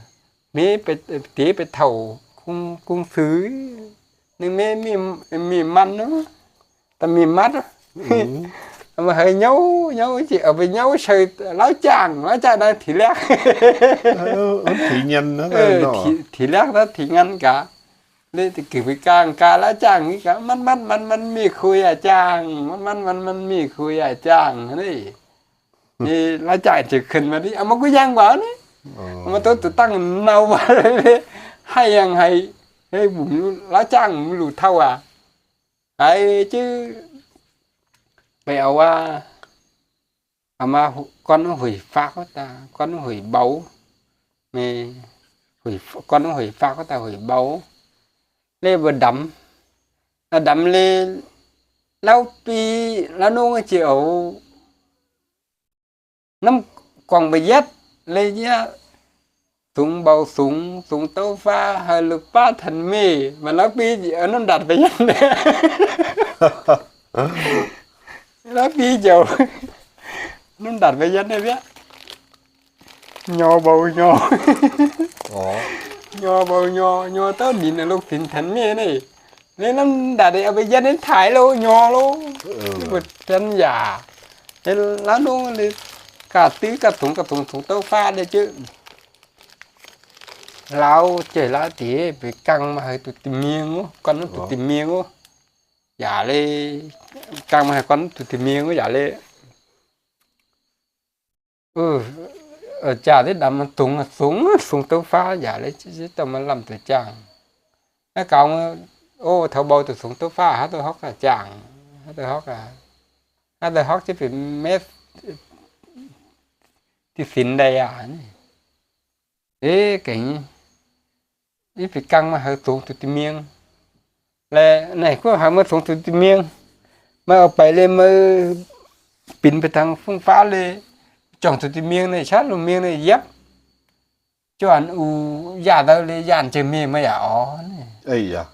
ꞌmí pay, ti pay thảu ꞌcốn, ꞌcốn sư. ꞌNị ꞌmí, ꞌmí, ꞌmí ꞌmắn ꞌnớ. Ta ꞌmí ꞌmắn. Ừ. ꞋMá ꞌhạy ꞌnhó, ꞌnhó ꞌchí au pay ꞌnhó saư láo chang, láo chang ꞌnặn thi ꞌlẹc. Ờ, ꞌmắn thi ngăn ꞌnớ. Ờ, ꞌnọ. Thi, thi ꞌlẹc ꞌnặn thi ngăn cá. ꞌLế ti ꞌcọ pay cang cá láo chang ꞌnị cá, ꞌmắn, ꞌmắn, ꞌmắn, ꞌmắn ꞌmí khui à chang, ꞌmắn, ꞌmắn, ꞌmắn, ꞌmắn ꞌmí khui à chang, ꞌnị. ꞌNị láo chang ꞌchí khửn ꞌmá ꞌnị, au ꞌmá ꞌcú ꞌdăng ꞌvạ ꞌnị. Ờ. Au ꞌmá tô, tô tăng ꞌnặn ꞌvạ ꞌlế, ꞌhạy ꞌdăng ꞌhạy, ꞌhạy bun láo chang bun ꞌlụk thảu à. Ây chứ, pay au ꞌva, au ꞌmá hu-, ꞌcón ꞌhới phák ta, ꞌcón ꞌhới báu. ꞌMí ꞌhới ph-, ꞌcón ꞌhới phák ta ꞌhới báu. ꞌLế báu đăm. Lỏ đăm ꞌlế, lỏ pi, lỏ ꞌnung ꞌchí au ꞌnặm cuông pay ꞌdệt, ꞌlế ꞌnhá sung báu sung, sung ꞌtố ꞌphạ, ꞌhới ꞌlụk ꞌpá thăn ꞌmí, ꞌmá lỏ pi ꞌnặm đặt pay ꞌdệt. Lỏ pi chảu, ꞌnặm đặt pay ꞌdệt ꞌnị ꞌviạk. ꞌNhó báu ꞌnhó. Ồ. ꞌNhó báu ꞌnhó, ꞌnhó ꞌtố đin ꞌlụk sín thăn ꞌmí ꞌnị. ꞌNị ꞌnặm đặt đi au pay ꞌdệt ꞌnị thái ꞌlô, ꞌnhó ꞌlô. Ờ. Báu thăn dả. Ê, lỏ ꞌnung ꞌlế, cá ꞌtứ, cá sung, cá sung, sung ꞌtố ꞌphạ ꞌlế chứ. Lỏ ꞌchớ lỏ ti, pay căng ꞌmá ꞌhới tô ti ꞌmiêng ꞌnớ, ꞌcón tô ti ꞌmiêng ꞌnớ. Dả ꞌlế, căng ꞌmá ꞌhới ꞌcón tô ti ꞌmiêng ꞌnớ, dả ꞌlế. Ừ, ờ, chả thế đăm sung, sung, sung ꞌtố ꞌphạ, dả ꞌlế, ꞌchí, ꞌchí tô ꞌmá ꞌlắm tô chang. Ná cáo ꞌmá, ô, thảu báu tô sung ꞌtố ꞌphạ, hák tô ꞌhọt cá chang, hák tô ꞌhọt cá, hák tô ꞌhọt ꞌchí pay mết, ti sín đảy à, ꞌnị. Ê, kẻng, ꞌí pay căng ꞌmá ꞌhới sung tô ti ꞌmiêng. ꞌLế ꞌnị ꞌcọ ꞌhới ꞌmá sung tô ti ꞌmiêng. ꞌMá au pay ꞌlế ꞌmá pin pay thăng phung ꞌphạ ꞌlế. Chong tô ti ꞌmiêng ꞌnị, chát ꞌlụk ꞌmiêng ꞌnị, dép. Chon u dán đaư ꞌlế dán ꞌchớ ꞌmí ꞌmá dả ó ꞌnị. Ê da.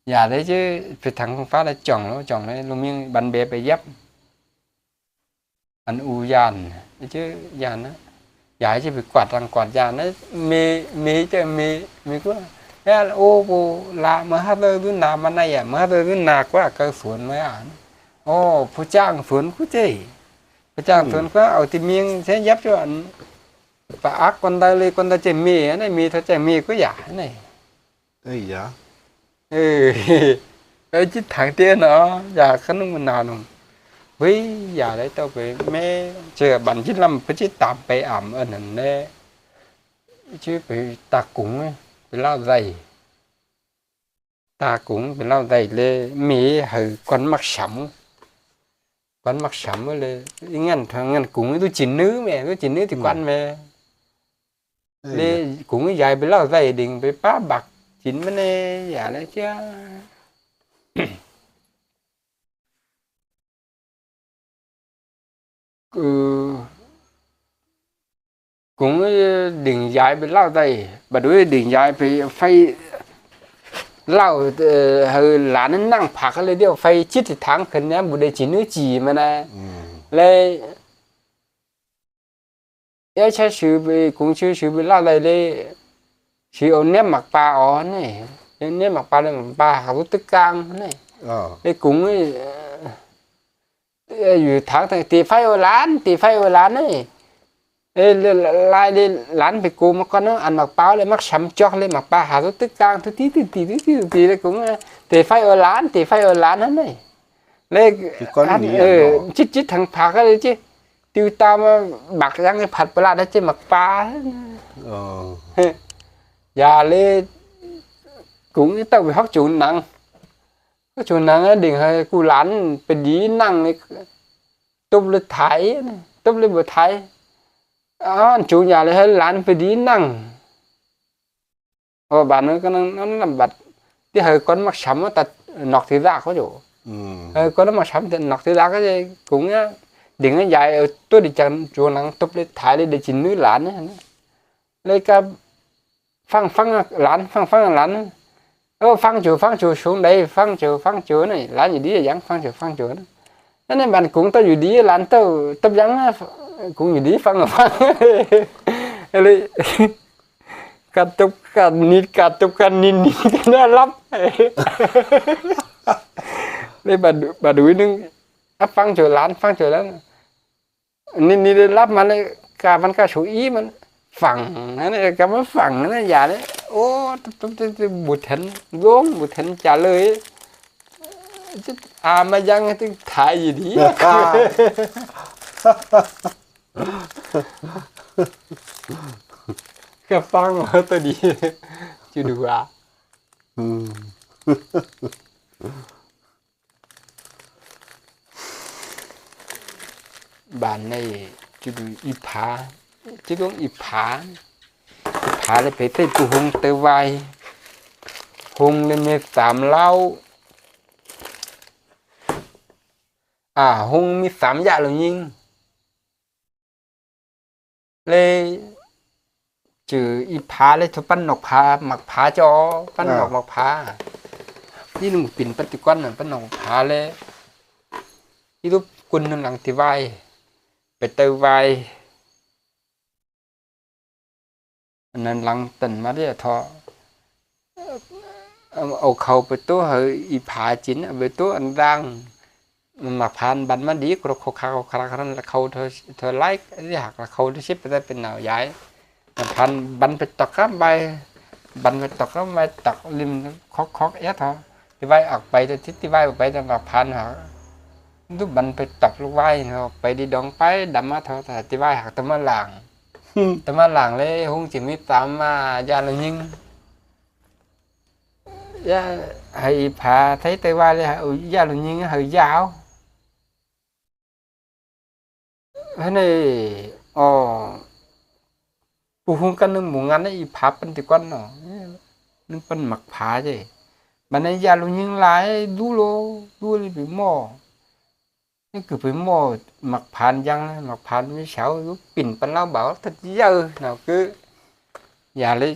Dả ꞌlế ꞌchớ pay thăng phung ꞌphạ ꞌlế chong ꞌlụk, chong ꞌlụk ꞌmiêng bắn bé pay dép. Ăn u dán, ꞌchớ dán ꞌnớ. Dán ꞌchớ pay quạt răng quạt dán ꞌnớ, ꞌmí, ꞌmí ꞌchớ ꞌmí, ꞌmí ꞌcọ. Ê, ô, pô, ꞌlạ, ꞌmá hák đaư ꞌdứ nả ꞌmá ꞌnị à, ꞌmá hák đaư ꞌdứ nả ꞌquá, ꞌcọ suôn ꞌmá à. Ô, pô chang suôn ꞌcọ ꞌchớ. Pô chang suôn ꞌquá, au ti ꞌmiêng, ꞌchớ dép ꞌchớ ăn. Pá ác ꞌcốn đaư ꞌlế, ꞌcốn đaư ꞌchớ ꞌmí, ꞌnị ꞌmí, thó ꞌchớ ꞌmí ꞌcọ dả, ꞌnị. Ê da. Ê, ê, ꞌchí thẳng tiên ꞌnớ, dả khá ꞌnung mưa nả ꞌnung. Ui, dả đảy tô pay ꞌmí, ꞌchớ bắn ꞌchí ꞌlắm, pá ꞌchí tắm pay ẳm ăn ꞌnặn ꞌlế. ꞌChớ pay ta cúng, pay ꞌlạ dạy. Ta cúng, pay ꞌlạ dạy ꞌlế, ꞌmí ꞌhới ꞌcốn ꞌmặc sắm. ꞌCốn ꞌmặc sắm ꞌlế, ꞌngắn, ꞌngắn cúng, ꞌtú chín ꞌnứ ꞌmé, ꞌtú chín ꞌnứ ti ꞌcốn ꞌmé. Ê, ꞌlế, ê, cúng dạy pay ꞌlạ dạy đin, pay pá bác chín ꞌmá ꞌnị, dả ꞌlế ꞌchớ. Ừ. Cúng đin dạy pay ꞌlạ dạy, bát đuối đin dạy pay phay, ꞌlạu, ơ, hảư lán ꞌnặn ꞌnăng ꞌphặc ꞌlẹo ꞌdiu ꞌpay chít ꞌtị tháng khửn ꞌnhá báu đảy ꞌchí ꞌnứ ꞌchí ꞌmá ꞌnớ. Ư. ꞌLẹo ꞌchí sư ꞌviạk, ꞌcốn sư, sư ꞌviạk ꞌlạ đảy ꞌlẹo, sư au ꞌnéo ꞌmặc pa ó ꞌnị. ꞋNéo ꞌmặc pa ꞌlẹo, ꞌmặc pa hảư ꞌtứ cang ꞌnị. Ơ. ꞌLẹo ꞌcốn, ơ, ơ, dú tháng tháng ꞌtị ꞌpháy au lán, ꞌtị ꞌpháy au lán ꞌnị. Ơ, ꞌlẹo lai ꞌlẹo lán ꞌpưa ꞌcọ ꞌmặc ꞌcón ꞌnớ, ăn ꞌmặc pa ꞌlẹo ꞌmặc sắm chóc ꞌlẹo ꞌmặc pa hảư ꞌtứ cang, ꞌtứ ꞌtị, ꞌtứ ꞌtị, ꞌtứ ꞌtị, ꞌtị ꞌlẹo ꞌcốn, ơ, ꞌtị ꞌpháy au lán, ꞌtị ꞌpháy au lán ꞌnị. ꞌLẹo, ꞌcốn ăn, ꞌnị ơ, ꞌnớ. Chít chít tháng ꞌphặc ꞌlẹo ꞌchí. Tiếu tam ꞌmặc dáng ꞌphặt pơla ꞌnị ꞌchí ꞌmặc pa. Ơ. Dú ꞌlẹo ꞌcốn ꞌtạu ꞌviạk hốc chu nẳng. Hốc chu nẳng ꞌnị đing hảư ꞌcú lán ꞌpưa đi nẳng ꞌnị. Tốc ꞌlẹo thái, tốc ꞌlẹo báu thái. Ăn chu dú ꞌlẹo hảư lán ꞌpưa đi nẳng. Ô, bản ꞌnặn ꞌcọ ꞌnặn ꞌnặn ꞌlắm bát. ꞌTí hảư ꞌcốn ꞌmặc sắm ꞌtẹ ꞌnọk ꞌtí dák ꞌcọ dú. Ư. Hảư ꞌcốn ꞌmặc sắm ꞌtẹ ꞌnọk ꞌtí dák ꞌcọ dú. ꞌCúng ꞌnị, đing ꞌnị dái, ơ, ꞌtố đi chắng chu nẳng tốc ꞌlẹo thái ꞌlẹo đảy ꞌchí ꞌnứ lán ꞌnị. ꞌLẹo ꞌcọ ꞌphắng ꞌphắng lán, ꞌphắng ꞌphắng lán. Ô, ꞌphắng chu, ꞌphắng chu, sung đảy, ꞌphắng chu, ꞌphắng chu ꞌnị. Lán dú đi dáng ꞌphắng chu, ꞌphắng chu ꞌnị. ꞌNặn ꞌnị bản ꞌcúng ꞌtạu dú đi, lán ꞌtạu, tốc dáng, ꞌcúng dú đi ꞌphắng ꞌphắng. ꞌLẹo ꞌcọ tốc ꞌcọ ꞌnịt, ꞌcọ tốc ꞌcọ ꞌnịt, ꞌnịt ꞌcọ ꞌnạ lắp. ꞌLẹo bát, bát đuổi ꞌnưng, ắp ꞌphắng chu lán, ꞌphắng chu lán. ꞌNịt, ꞌnịt lắp ꞌmắn ꞌlẹo, ꞌcọ ꞌmắn ꞌcọ sú í ꞌmắn. Phẳng, ꞌnặn ꞌnị, ꞌcọ ꞌmắn phẳng ꞌnặn ꞌnị, dú ꞌlẹo. Ô, tốc, tốc, tốc, tốc, báu then, ꞌcốn báu then trả lời. Chứ, à, ꞌmá dáng ꞌtứ thái dú đi. ꞌCọ ꞌphắng ꞌtố đi. Chứ đu à. Ư. Bản ꞌnị, ꞌchư đu ꞌi phá, ꞌchư đu ꞌi phá, ꞌi phá ꞌlẹo ꞌpưa ꞌtẹ ꞌpưa ꞌhung ꞌtứ vai, ꞌhung ꞌlẹo ꞌmí tam ꞌláo, à, ꞌhung ꞌmí tam dák ꞌlụk ꞌnhính. ꞌLẹo ꞌchư ꞌi phá ꞌlẹo ꞌtố ꞌpắn ꞌnọk phá, ꞌmặc phá ꞌchọ, ꞌpắn ꞌnọk ꞌmặc phá. ꞌNị ꞌlụk pên ꞌpắn ꞌtí ꞌquán ꞌnặn, ꞌpắn ꞌnọk ꞌmặc phá ꞌlẹo. ꞌNị ꞌlụk ꞌcốn ꞌnặn lăng ꞌtí vai, pay ꞌtứ vai. ꞌNặn lăng tản ꞌmá đi ꞌtọ. Au khảu pay ꞌtố hảư ꞌi phá ꞌchín, pay ꞌtố ăn đang. ꞌMặc phá băn ꞌmá đi, khô khô khák khô khák ꞌnặn ꞌlẹo khảu ꞌtoi, ꞌtoi lai, đi ꞌhặc ꞌlẹo khảu ꞌtoi síp pay ꞌtoi pên nao dái. ꞌMặc phá băn pay ꞌtộc cắp vai, băn pay ꞌtộc cắp vai ꞌtộc lim khóc khóc é ꞌtọ. ꞌTí vai ꞌọk pay, ꞌtí, ꞌtí vai ꞌọk pay, ꞌtí ꞌmặc phá ꞌhặc. Đu băn pay ꞌtộc ꞌlụk vai ꞌnặn, ꞌọk pay đi đong pay đăm ꞌmá ꞌtọ, ꞌtí vai ꞌhặc ꞌtoi ꞌmá lăng. ꞌToi ꞌmá lăng ꞌlẹo, ꞌhung ꞌchí ꞌmí tam ꞌmá dák ꞌlụk ꞌnhính. Dák hảư ꞌi phá thái ꞌtứ vai ꞌlẹo, hảư dák ꞌlụk ꞌnhính hảư dák. Hảư ꞌnị, ô, ꞌpưa ꞌhung ꞌcắn ꞌnưng ꞌmú ngăn ꞌnị ꞌi phá ꞌpắn ꞌtí ꞌquán ꞌnọ. ꞌNưng ꞌpắn ꞌmặc phá chứ. Bản ꞌnị dák ꞌlụk ꞌnhính lai, đu ꞌlụk, đu ꞌlụk pay ꞌmo. ꞌNị ꞌcọ pay ꞌmo ꞌmặc phá dáng, ꞌmặc phá ꞌmí sáu, đu pên ꞌpắn ꞌláo bảo, ꞌtẹ dưa, ꞌnọ ꞌcọ. Dák ꞌlẹo,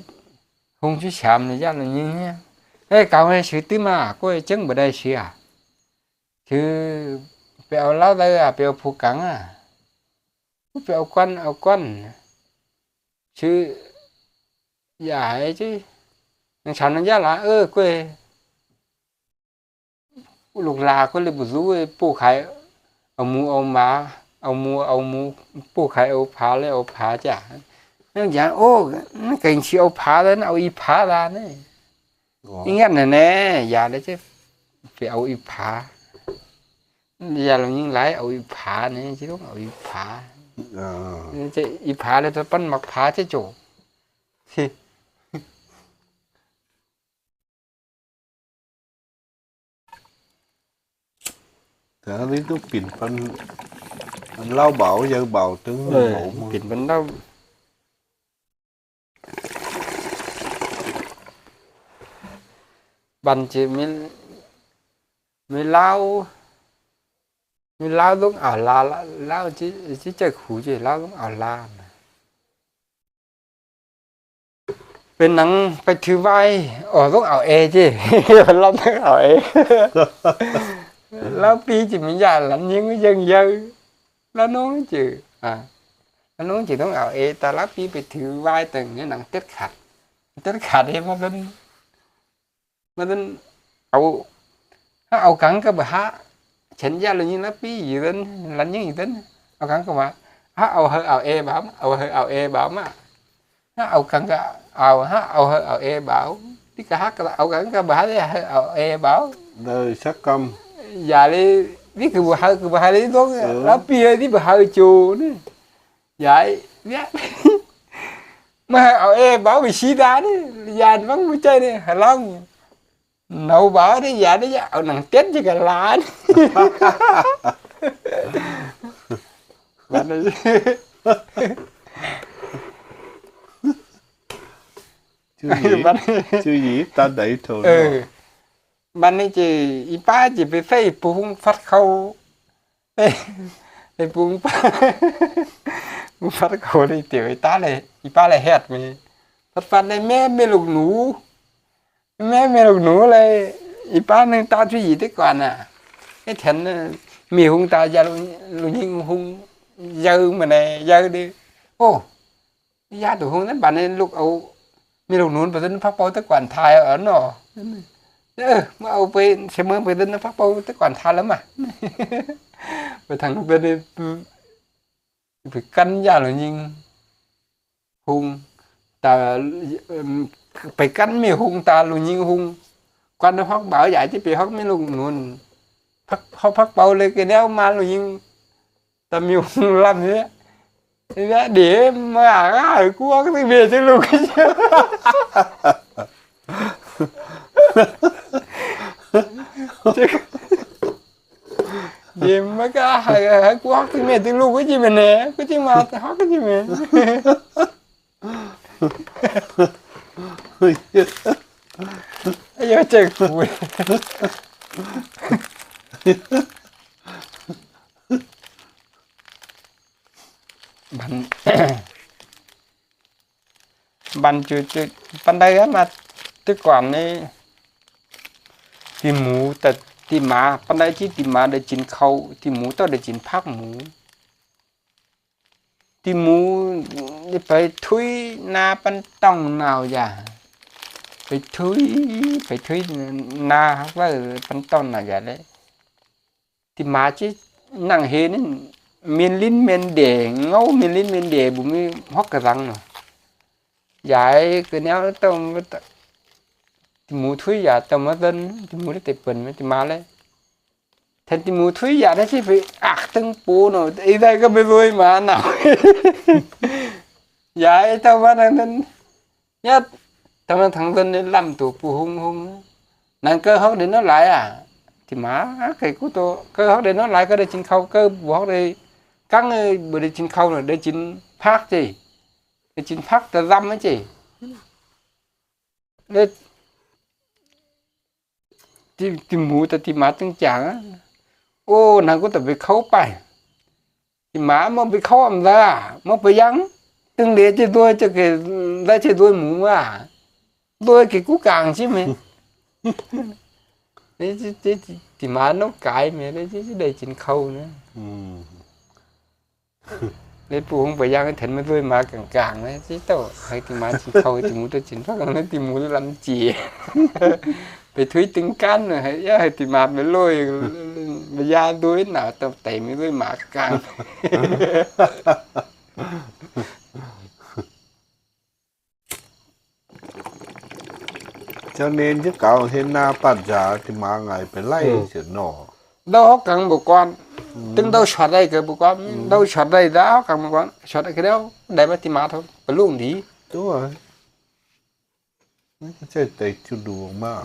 ꞌhung ꞌchí sắm ꞌnị dák ꞌlụk ꞌnhính ꞌnị. Ê, cáo ꞌhế sư ꞌtứ ꞌmá, ꞌcọ ꞌchớ báu đảy sư à. Sư pay au ꞌláo đaư à, pay au phủ cắng à. Pay au ꞌquán, au ꞌquán. Sư dák ꞌhế chứ. ꞌNăng sắm ꞌnặn dák ꞌlạ, ơ, ꞌcọ ꞌlụk ꞌlạ ꞌcọ ꞌlẹo báu dú, ꞌpộ khai au mu au ꞌmá, au mu au mu, ꞌpộ khai au phá ꞌlẹo au phá chả. ꞌNăng dák, ô, ꞌnặn ꞌcọ ꞌchí au phá ꞌlẹo, au ꞌi phá ꞌlạ ꞌnị. Ơ. ꞌI ngắn ꞌnặn ꞌnị, dák ꞌlẹo chứ, pay au ꞌi phá. Dák ꞌlụk ꞌnhính lai au ꞌi phá ꞌnị, ꞌchí ꞌlụk au ꞌi phá. Ơ. Chứ ꞌi phá ꞌlẹo ꞌtố ꞌpắn ꞌmặc phá chứ ꞌchọ. Thế ꞌnị đu pên ꞌpắn ꞌláo bảo, dưa bảo ꞌtứ. Ơ, bảo ꞌmá. Pên ꞌpắn ꞌláo. Bản ꞌchí ꞌmí, ꞌmí ꞌláo, ꞌmí ꞌláo ꞌlống ảo la, ꞌláo ꞌchí, ꞌchí ꞌchạư khủ ꞌchí ꞌláo ꞌlống ảo la. Pên nẳng pay thử ꞌvái, ổ ꞌluống au ê ꞌchí. Lắm ꞌluống au ê. Láo ꞌpi ꞌchí ꞌmí dả lăn ꞌnhính ꞌdương dau. Láo ꞌnung ꞌchí, à, láo ꞌnung ꞌchí ꞌluống au ê, ta láo ꞌpi pay thử ꞌvái teng ꞌnhính nẳng tết khát. Tết khát ê ꞌmá ꞌtến. ꞌMá ꞌtến au, hák au căng ꞌcọ báu hák. Chén dả lăn ꞌnhính láo ꞌpi ꞌnhính ꞌtến, lăn ꞌnhính ꞌnhính ꞌtến. Au căng ꞌcọ báu hák. Hák au ꞌhơ au ê báu, au ꞌhơ au ê báu ꞌmá. Hák au căng ꞌcọ au, hák au ꞌhơ au ê báu. Tí ꞌcọ hák au căng ꞌcọ báu hák, ꞌhơ au ê báu. Đảy sắc căm. Dả ꞌlế, tí ꞌcọ báu hák, ꞌcọ báu hák ꞌlế ꞌluống. Ừ. Láo ꞌpi ꞌlế tí báu hák ꞌchu ꞌnị. Dả ꞌlế, ꞌmá ꞌhơ au ê báu ꞌmí sí đa ꞌnị. Dản ꞌvắng ꞌmí ꞌchái ꞌnị, hả ꞌlống. Nâu báu ꞌnị, dản ꞌnị, au nẳng tết ꞌchí ꞌcọ lăn. Bắn ꞌnị. ꞌChu dí, bắn. ꞌChu dí ta đảy thôi. Ừ. Bắn ꞌnị ꞌchí, ꞌi ꞌpá ꞌchí pay ꞌphắng ꞌpứng ꞌhung phát khảu. Ê, ê, ꞌpứng ꞌhung pá-, ꞌpứng ꞌhung phát khảu ꞌlế, ꞌti ꞌi ꞌpá ꞌlế, ꞌi ꞌpá ꞌlế ꞌhẹt ꞌmí. Phát phát ꞌlế ꞌmé, ꞌmé ꞌlụk ꞌnụ. ꞌMé, ꞌmé ꞌlụk ꞌnụ ꞌlế, ꞌi ꞌpá ꞌnưng ta ꞌchu dí té ꞌquan à. Ê, then, ơ, ꞌmí ꞌhung ta dau ꞌlụk, ꞌlụk ꞌnhính ꞌhung dau ꞌmá ꞌnị, dau đi. Ô, dau ꞌtố ꞌhung ꞌnặn bắn ꞌnị ꞌlụk au ꞌmí ꞌlụk ꞌnụ pay ꞌtến ꞌphắng ꞌpáu té ꞌquan thai ꞌnớ. Ơ, ꞌmá au pay, ꞌsớ ꞌmá pay ꞌtến ꞌphắng ꞌpáu té ꞌquan thai ꞌlới ꞌmá. Pay thẳng ꞌtến ꞌnị, pay căn dau ꞌlụk ꞌnhính ꞌhung, ta, ưm, pay căn ꞌmí ꞌhung ta ꞌlụk ꞌnhính ꞌhung. ꞌQuan ꞌnị ꞌhọt báu dau ꞌchí pay ꞌhọt ꞌmí ꞌlụk ꞌnụ. ꞌPhắng, ꞌhọt ꞌphắng ꞌpáu ꞌlới ꞌcọ ꞌnéo ꞌmá ꞌlụk ꞌnhính. Ta ꞌmí ꞌhung ꞌlắm ꞌnị. Ê, đảy ꞌmá ꞌhọt ꞌcọ ꞌcọ ꞌtếng ꞌmí ꞌtếng ꞌlụk. Đảy ꞌmá ꞌcọ ꞌhọt, ꞌhọt ꞌcọ ꞌtếng ꞌmí ꞌtếng ꞌlụk ꞌchí ꞌmá ꞌnị. ꞌCọ ꞌchí ꞌmá ꞌhọt ꞌcọ ꞌchí ꞌmá. Ê, ꞌchớ ꞌchớ ꞌcọ. Bắn. Bắn ꞌchu ꞌchu, ꞌpắn đảy ꞌmá té ꞌquan ꞌnị. ꞌTí mú, ta ꞌtí ꞌmá, ꞌpắn đảy ꞌchí ꞌtí ꞌmá đảy kin khảu, ꞌtí mú ꞌtọ đảy kin phác mú. ꞌTí mú, đi pay thuí ꞌná ꞌpắn ꞌtong nao dả. Pay thuí, pay thuí ꞌná ꞌhặc ꞌva ꞌpắn ꞌtong nao dả ꞌlế. ꞌTí ꞌmá ꞌchí nẳng hên ꞌnị, ꞌmen ꞌlính ꞌmen đe, ꞌngáu ꞌmen ꞌlính ꞌmen đe, báu ꞌmí ꞌhọt ꞌcọ dăng ꞌnớ. Dau ꞌcọ ꞌnéo ꞌtọ, ꞌtí mú thuí dả ꞌtọ ꞌmá ꞌtến, ꞌtí mú đảy té pên ꞌmá ꞌtí ꞌmá ꞌlế. Then ꞌtí mú thuí dả ꞌnị ꞌchí pay ác ꞌtếng pú ꞌnớ, ê, đảy ꞌcọ ꞌmí ꞌlới ꞌmá nao. Dau ꞌtọ ꞌmá nẳng ꞌtến. Dau ꞌtọ ꞌmá thẳng ꞌtến ꞌnị ꞌlắm ꞌtố pú ꞌhung ꞌhung. Nẳng ꞌcọ ꞌhọt đảy ꞌnớ lai à. ꞌTí ꞌmá, ơ, ꞌcọ ꞌcú ꞌtố, ꞌcọ ꞌhọt đảy ꞌnớ lai ꞌcọ đảy kin khảu, ꞌcọ báu ꞌhọt đảy căng, ơ, báu đảy kin khảu ꞌnớ, đảy kin phác ꞌchí. Đảy kin phác ta dăm ꞌchí. Đảy ꞌtí, ꞌtí mú ta ꞌtí ꞌmá ꞌtếng chang á. Ô, nẳng ꞌcú ꞌtố pay khảu pay. ꞌTí ꞌmá ꞌmá pay khảu ꞌmá ta, ꞌmá pay dăng. ꞌTếng đe ꞌchí ꞌdôi ꞌchớ ꞌcọ, đảy ꞌchí ꞌdôi mú ꞌmá. ꞌDôi ꞌcọ ꞌcú cang ꞌchí ꞌmé. Đảy ꞌchí, đảy ꞌchí, ꞌtí ꞌmá ꞌnọk cai ꞌmé, đảy ꞌchí, ꞌchí đảy kin khảu ꞌnớ. Ừ. Đảy pú ꞌhung pay dăng then ꞌmá ꞌdôi ꞌmá cang cang ꞌnớ, ꞌchí ꞌtọ, hảư ꞌtí ꞌmá kin khảu, ꞌtí mú ꞌtọ kin phác ꞌnớ, ꞌtí mú lăm ꞌchí. Pay thuí ꞌtếng căn ꞌnớ, hảư, hảư ꞌtí ꞌmá pay ꞌlới, pay dau ꞌdôi ꞌnớ, ꞌtọ té ꞌmá ꞌdôi ꞌmá cang. Cho nên chứ cáo hên ꞌná ꞌpắn dả ꞌtí ꞌmá ngại pay ꞌlới. Ừ. Chứ ꞌnớ. Đảy ꞌhọt căng báu ꞌquan. Ừ. ꞌTếng đảy sọt đảy ꞌcọ báu ꞌquan. Ừ. Đảy sọt đảy dau ꞌhọt căng báu ꞌquan. Sọt đảy ꞌcọ đảy, đảy ꞌmá ꞌtí ꞌmá thôi. Pay ꞌlung đi. Đúng rồi. Nó có thể tẩy chu đủ mà.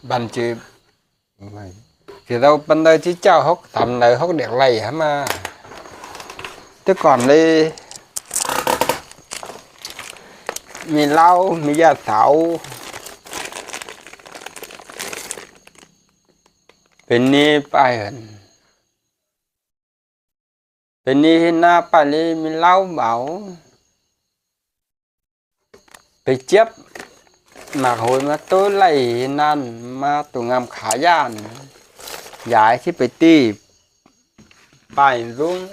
Bắn ꞌchư. Ꞌmá. ꞌCọ đảy ꞌpắn đảy ꞌchí ꞌchạu ꞌhọt tăm đảy ꞌhọt đảy lai hả ꞌmá. Té ꞌquan ꞌlế ꞌmí ꞌláo, ꞌmí dau thảu. Pên ꞌnị pay hẳn. Pay ꞌnị ꞌhịt ꞌná ꞌpá ꞌlế ꞌmí ꞌláo bảo, pay chếp ꞌmặc hôi ꞌmá ꞌtố ꞌlạy ꞌhịt ꞌnặn ꞌmá tô ꞌngam khả dản. Dải ꞌchí pay ꞌtị pay ꞌdung,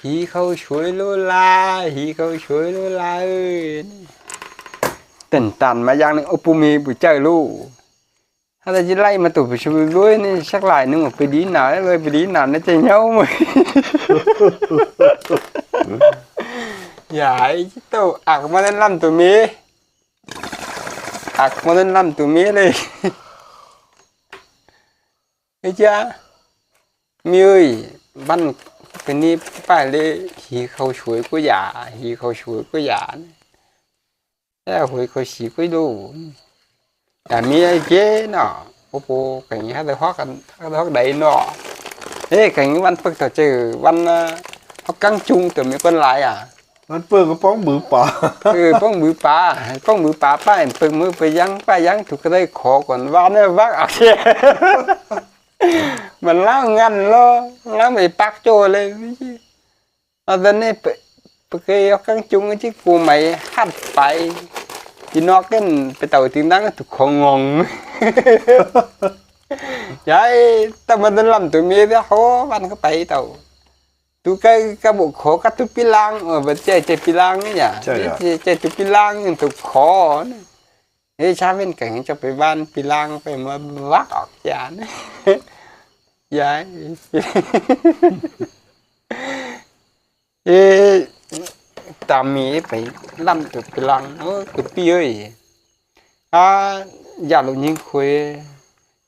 hí khảu suối ꞌlố ꞌla, hí khảu suối ꞌlố ꞌla ơi. Tản ꞌtan ꞌmá ꞌdáng ꞌnưng, ꞌố pu ꞌme báu ꞌchạư ꞌlụk. Hák ta ꞌchí ꞌlạy ꞌmá tô pay su ꞌlới ꞌnị, sắc lai ꞌnưng pay đi nả, ꞌlới pay đi nả ꞌnị ꞌchí ꞌnháo ꞌmự. Dải ꞌchí tô ặc ꞌmá ꞌnặn ꞌlăm tô ꞌme. Ặc ꞌmá ꞌnặn ꞌlăm tô ꞌme ꞌlế. Ê ꞌchí, ꞌme ơi, ꞌvắn pay ꞌnị ꞌpá ꞌlế hí khảu suối ꞌcọ dả, hí khảu suối ꞌcọ dả. Ê, hui khảu sí ꞌcọ ꞌlụk. Dả ꞌme ơi ꞌchí ꞌnọ. Ố pu, kéng hák ta ꞌhọt, hák ta ꞌhọt đảy ꞌnọ. Ê, kéng ꞌvắn ꞌpứng tô ꞌchư, ꞌvắn, ơ, ꞌhọt căng ꞌchung tô ꞌme ꞌpứng lai à. ꞌVắn ꞌpứng ꞌcọ ꞌpóng bứ pá. Ừ, ꞌpóng bứ pá, ꞌpóng bứ pá, ꞌpá ꞌpứng ꞌmự pay ꞌdáng, ꞌpá ꞌdáng tô ꞌcọ đảy khó ꞌcọn ꞌvắn ꞌnị ꞌvặc ặc ꞌchí. ꞌMắn ꞌláo ngăn ꞌló, ꞌláo ꞌmí pác ꞌchọ ꞌlế. Au, ꞌtẹ ꞌnị pay, pay ꞌcọ ꞌhọt căng ꞌchung ꞌchí ꞌcọ ꞌmí hắt pay. Đi ꞌnọk ꞌkến pay tảu ꞌtếng ꞌnăng tô khó ngong. Dải, ta ꞌmá ꞌnặn ꞌlăm tô ꞌme ꞌviạk hô, ꞌvắn ꞌcọ pay tảu. Tô ꞌcọ, ꞌcọ báu khó, ꞌcọ tô pi lang, ơ, báu ꞌchí, ꞌchí pi lang ꞌnị nhá. ꞋChí, ꞌchí tô pi lang ꞌnị tô khó ꞌnị. Ê, ꞌchá ꞌvến kéng ꞌchọ pay ꞌván pi lang pay ꞌmá ꞌvặc ặc chán. Dải. Ê, ta ꞌme pay ꞌlăm tô pi lang, ơ, tô ꞌpi ơi. A, dả ꞌlụk ꞌnhính khuối,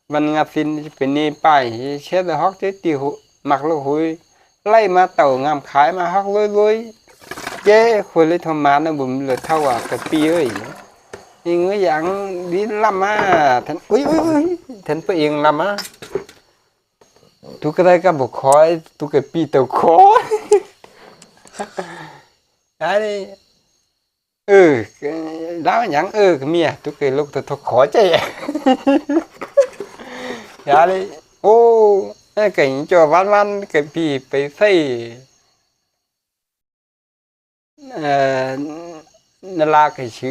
ꞌvắn ꞌngạp ꞌsịn pay ꞌnị pay, ꞌchí ta ꞌhọt ꞌchí ꞌtị ꞌmặc ꞌlụk hui, ꞌlạy ꞌmá tảu ꞌngam khai ꞌmá ꞌhọt ꞌlới ꞌlới. Ê, khuối ꞌlới thom ꞌmắn ꞌnớ bun ꞌlới thảu à, ꞌcọ ꞌpi ơi. ꞌNhính ꞌngới dáng đi ꞌlăm à, thăn, ui, ui, ui, thăn pay ꞌiếng ꞌlăm à. Tô ꞌcọ đảy ꞌcọ báu khó, tô ꞌcọ ꞌpi tô khó. Dải đi. Ừ, ꞌláo ꞌnhắng, ừ, ꞌcọ ꞌme à, tô ꞌcọ ꞌlụk tô, tô khó ꞌchí. Dải đi. Ô, ơ, kéng ꞌchọ ꞌvắn ꞌvắn, ꞌcọ ꞌpi pay ꞌsạy. Ơ, ꞌnặn ꞌlạ ꞌcọ ꞌchí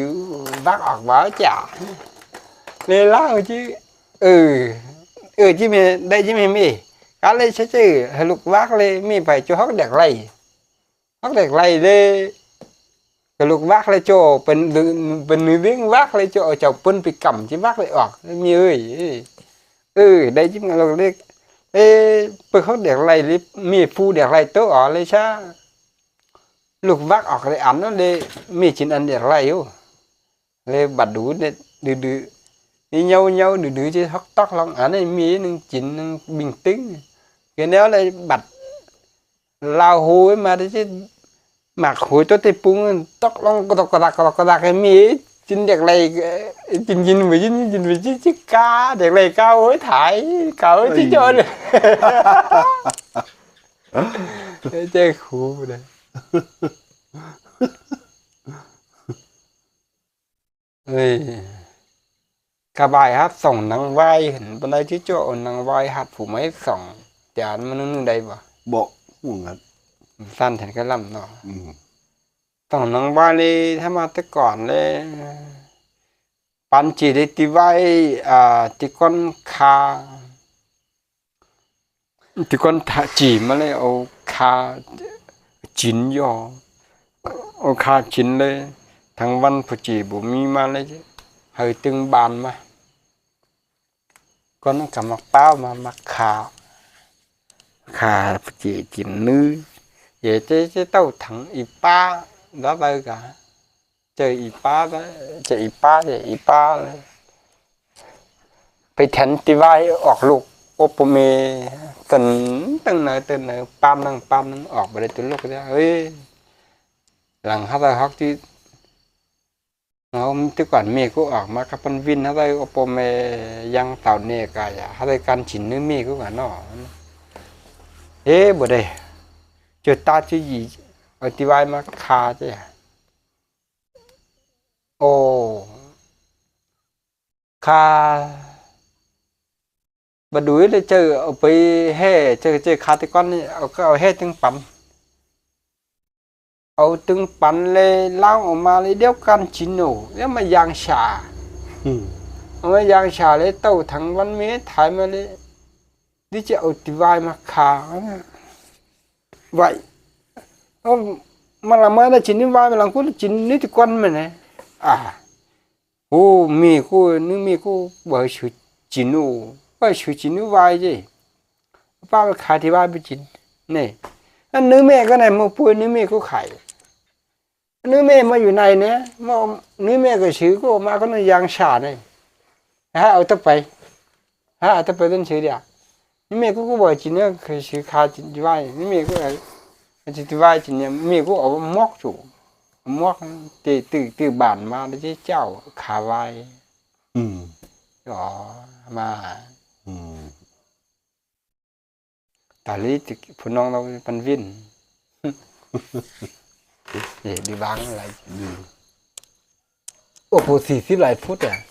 ꞌvặc ặc ꞌva chả. ꞌLới ꞌláo ꞌchí, ừ, ừ, ꞌchí ꞌme, đảy ꞌchí ꞌme ꞌme. Cá ꞌlới ꞌchí ꞌchư, hảư ꞌlụk ꞌvặc ꞌlới ꞌme pay ꞌchọ ꞌhọt đék đảy. ꞌHọt đék đảy ꞌlới, ꞌcọ ꞌlụk ꞌvặc ꞌlới ꞌchọ pên, pên ꞌnư ꞌviếng ꞌvặc ꞌlới ꞌchọ, chảu pên pay cắm ꞌchí ꞌvặc ꞌlới ọc, ꞌme ơi. Ừ, đảy ꞌchí ꞌme ꞌlụk ꞌlới. Ê, pay ꞌhọt đék đảy ꞌlới, ꞌme phu đék đảy tô ỏ ꞌlới ꞌchá. ꞌLụk ꞌvặc ọc ꞌlới ăn ꞌnớ ꞌlới, ꞌme ꞌchịn ăn đék đảy ꞌhụ. ꞌLới bát đu ꞌnị, đu đu. ꞌNị ꞌnháo ꞌnháo đu đu ꞌchí ꞌhọt tók ꞌlống ăn ꞌnị ꞌme ꞌnưng ꞌchịn ꞌnưng bình tĩnh. ꞌCọ ꞌnéo ꞌlới bát lao hôi ꞌmá đảy ꞌchí ꞌmặc hôi ꞌtố ꞌtẹ pung tók ꞌlống ꞌcọ tók ꞌcọ ꞌtặc ꞌcọ tók ꞌcọ ꞌtặc ꞌmí ꞌchịn đék đảy, ơ, ꞌchịn ꞌchịn ꞌmí ꞌchịn ꞌchịn ꞌmí ꞌchịn ꞌchí cá đék đảy cá hôi thái, cá hôi ꞌchí ꞌchọ ꞌlới. Ê, ꞌchí khu đảy. Ê, cá bài hát sỏng nắng vai hẳn bơ đảy ꞌchí ꞌchọ nắng vai hát phủ máy sỏng. Chả ăn ꞌmá ꞌnưng ꞌnưng đảy bơ. Báu, phủ ngặt. Săn thẻn cá ꞌlăm ꞌnọ. Ừ. Sỏng nắng vai ꞌlới, hák ꞌmá té cỏn ꞌlới. Păn ꞌchí đảy ti vai, à, ti ꞌcốn kha. Ti ꞌcốn thả ꞌchí ꞌmá ꞌlới au kha chín dô. Au kha chín ꞌlới. Thắng văn phủ ꞌchí báu ꞌmí ꞌmá ꞌlới. Hảư ꞌtếng ban ꞌmá. ꞌCốn ꞌcọ ꞌmặc páo ꞌmá ꞌmặc kha. Kha phủ ꞌchí chín ꞌnư. Dễ ꞌchí ꞌchí ꞌtạu thắng ꞌi pá. Đó ꞌvạy cả. Chaư ꞌi pá, chaư ꞌi pá, chaư ꞌi pá ꞌlới. Pay thẻn ti vai ọc ꞌlụk, ốp ꞌpo ꞌme, tơn tơng nơ, tơn nơ, pam ꞌnăng, pam ꞌnăng, ọc bơ đảy tô ꞌlụk ꞌdệt. Ơi, lăng hák ꞌtoi ꞌhọt ꞌchí, ꞌnhó, ti ꞌcốn ꞌme ꞌcọ ọc ꞌmá cá păn ꞌvin hák ꞌtoi, ốp ꞌpo ꞌme, ꞌdáng tảu ꞌnê ꞌcọ, hák ꞌtoi ꞌcắn chín ꞌnư ꞌme ꞌcọ ꞌnọ. Ê, bơ đảy, ꞌchớ ta ꞌchớ ꞌnị, au ti vai ꞌmá kha ꞌchớ. Ồ. Kha. Bát Đuôi ꞌlới chaư au pay ꞌhê, chaư, chaư kha ti ꞌcốn ꞌnị, au, au ꞌhê ꞌtếng păm. au tưng păn ꞌlế ꞌláng au ꞌmá ꞌlế điêu căn chín nổ, điêu ꞌmá yang sa. Au ꞌmá yang sa ꞌlế ꞌtạu thắng ꞌvắn ꞌmí thái ꞌmá ꞌlế, đi ꞌchí au ti ꞌvái ꞌmá kha. ꞌVạy. Au, ꞌmá ꞌlạ ꞌmá ꞌnạ chín ꞌnị ꞌvái ꞌmá ꞌláng ꞌcú chín ꞌnị ti quan ꞌmá ꞌnị. À. Ô, ꞌmí ꞌcú, ꞌnị ꞌmí ꞌcú ꞌvạy sư chín ꞌnị, ꞌvạy sư chín ꞌnị ꞌvái ꞌdế. ꞌPá ꞌmá kha ti ꞌvái ꞌmá chín. ꞌNị. Ăn ꞌnị ꞌmí ꞌcọ ꞌnị ꞌmá pui ꞌnị ꞌmí ꞌcú khai. ꞌNị ꞌmí ꞌmá dú ꞌnị ꞌnị, ꞌmá ꞌnị ꞌmí ꞌcọ sư ꞌcú ꞌmá ꞌcọ ꞌnị yang sa ꞌnị. Hả, au ta pay. Hả, ta pay ꞌtến sư đi à. ꞌNị ꞌmí ꞌcú ꞌcú ꞌvạy chín ꞌnị, ꞌcọ sư kha chín ꞌvái. ꞌNị ꞌmí ꞌcú, ꞌcọ ꞌchí ti ꞌvái chín ꞌnị, ꞌmí ꞌcú au ꞌmuốc su. ꞌMuốc ti, ti, ti bản ꞌmá ꞌlế ꞌchí chảu kha ꞌvái. Ư. Ó, ꞌmá. Ư. Ta ꞌlí ti phủ ꞌnọng ꞌnị păn ꞌviến. Đi, đi báng lai. Đi. Ô, phủ sí síp lai phút à.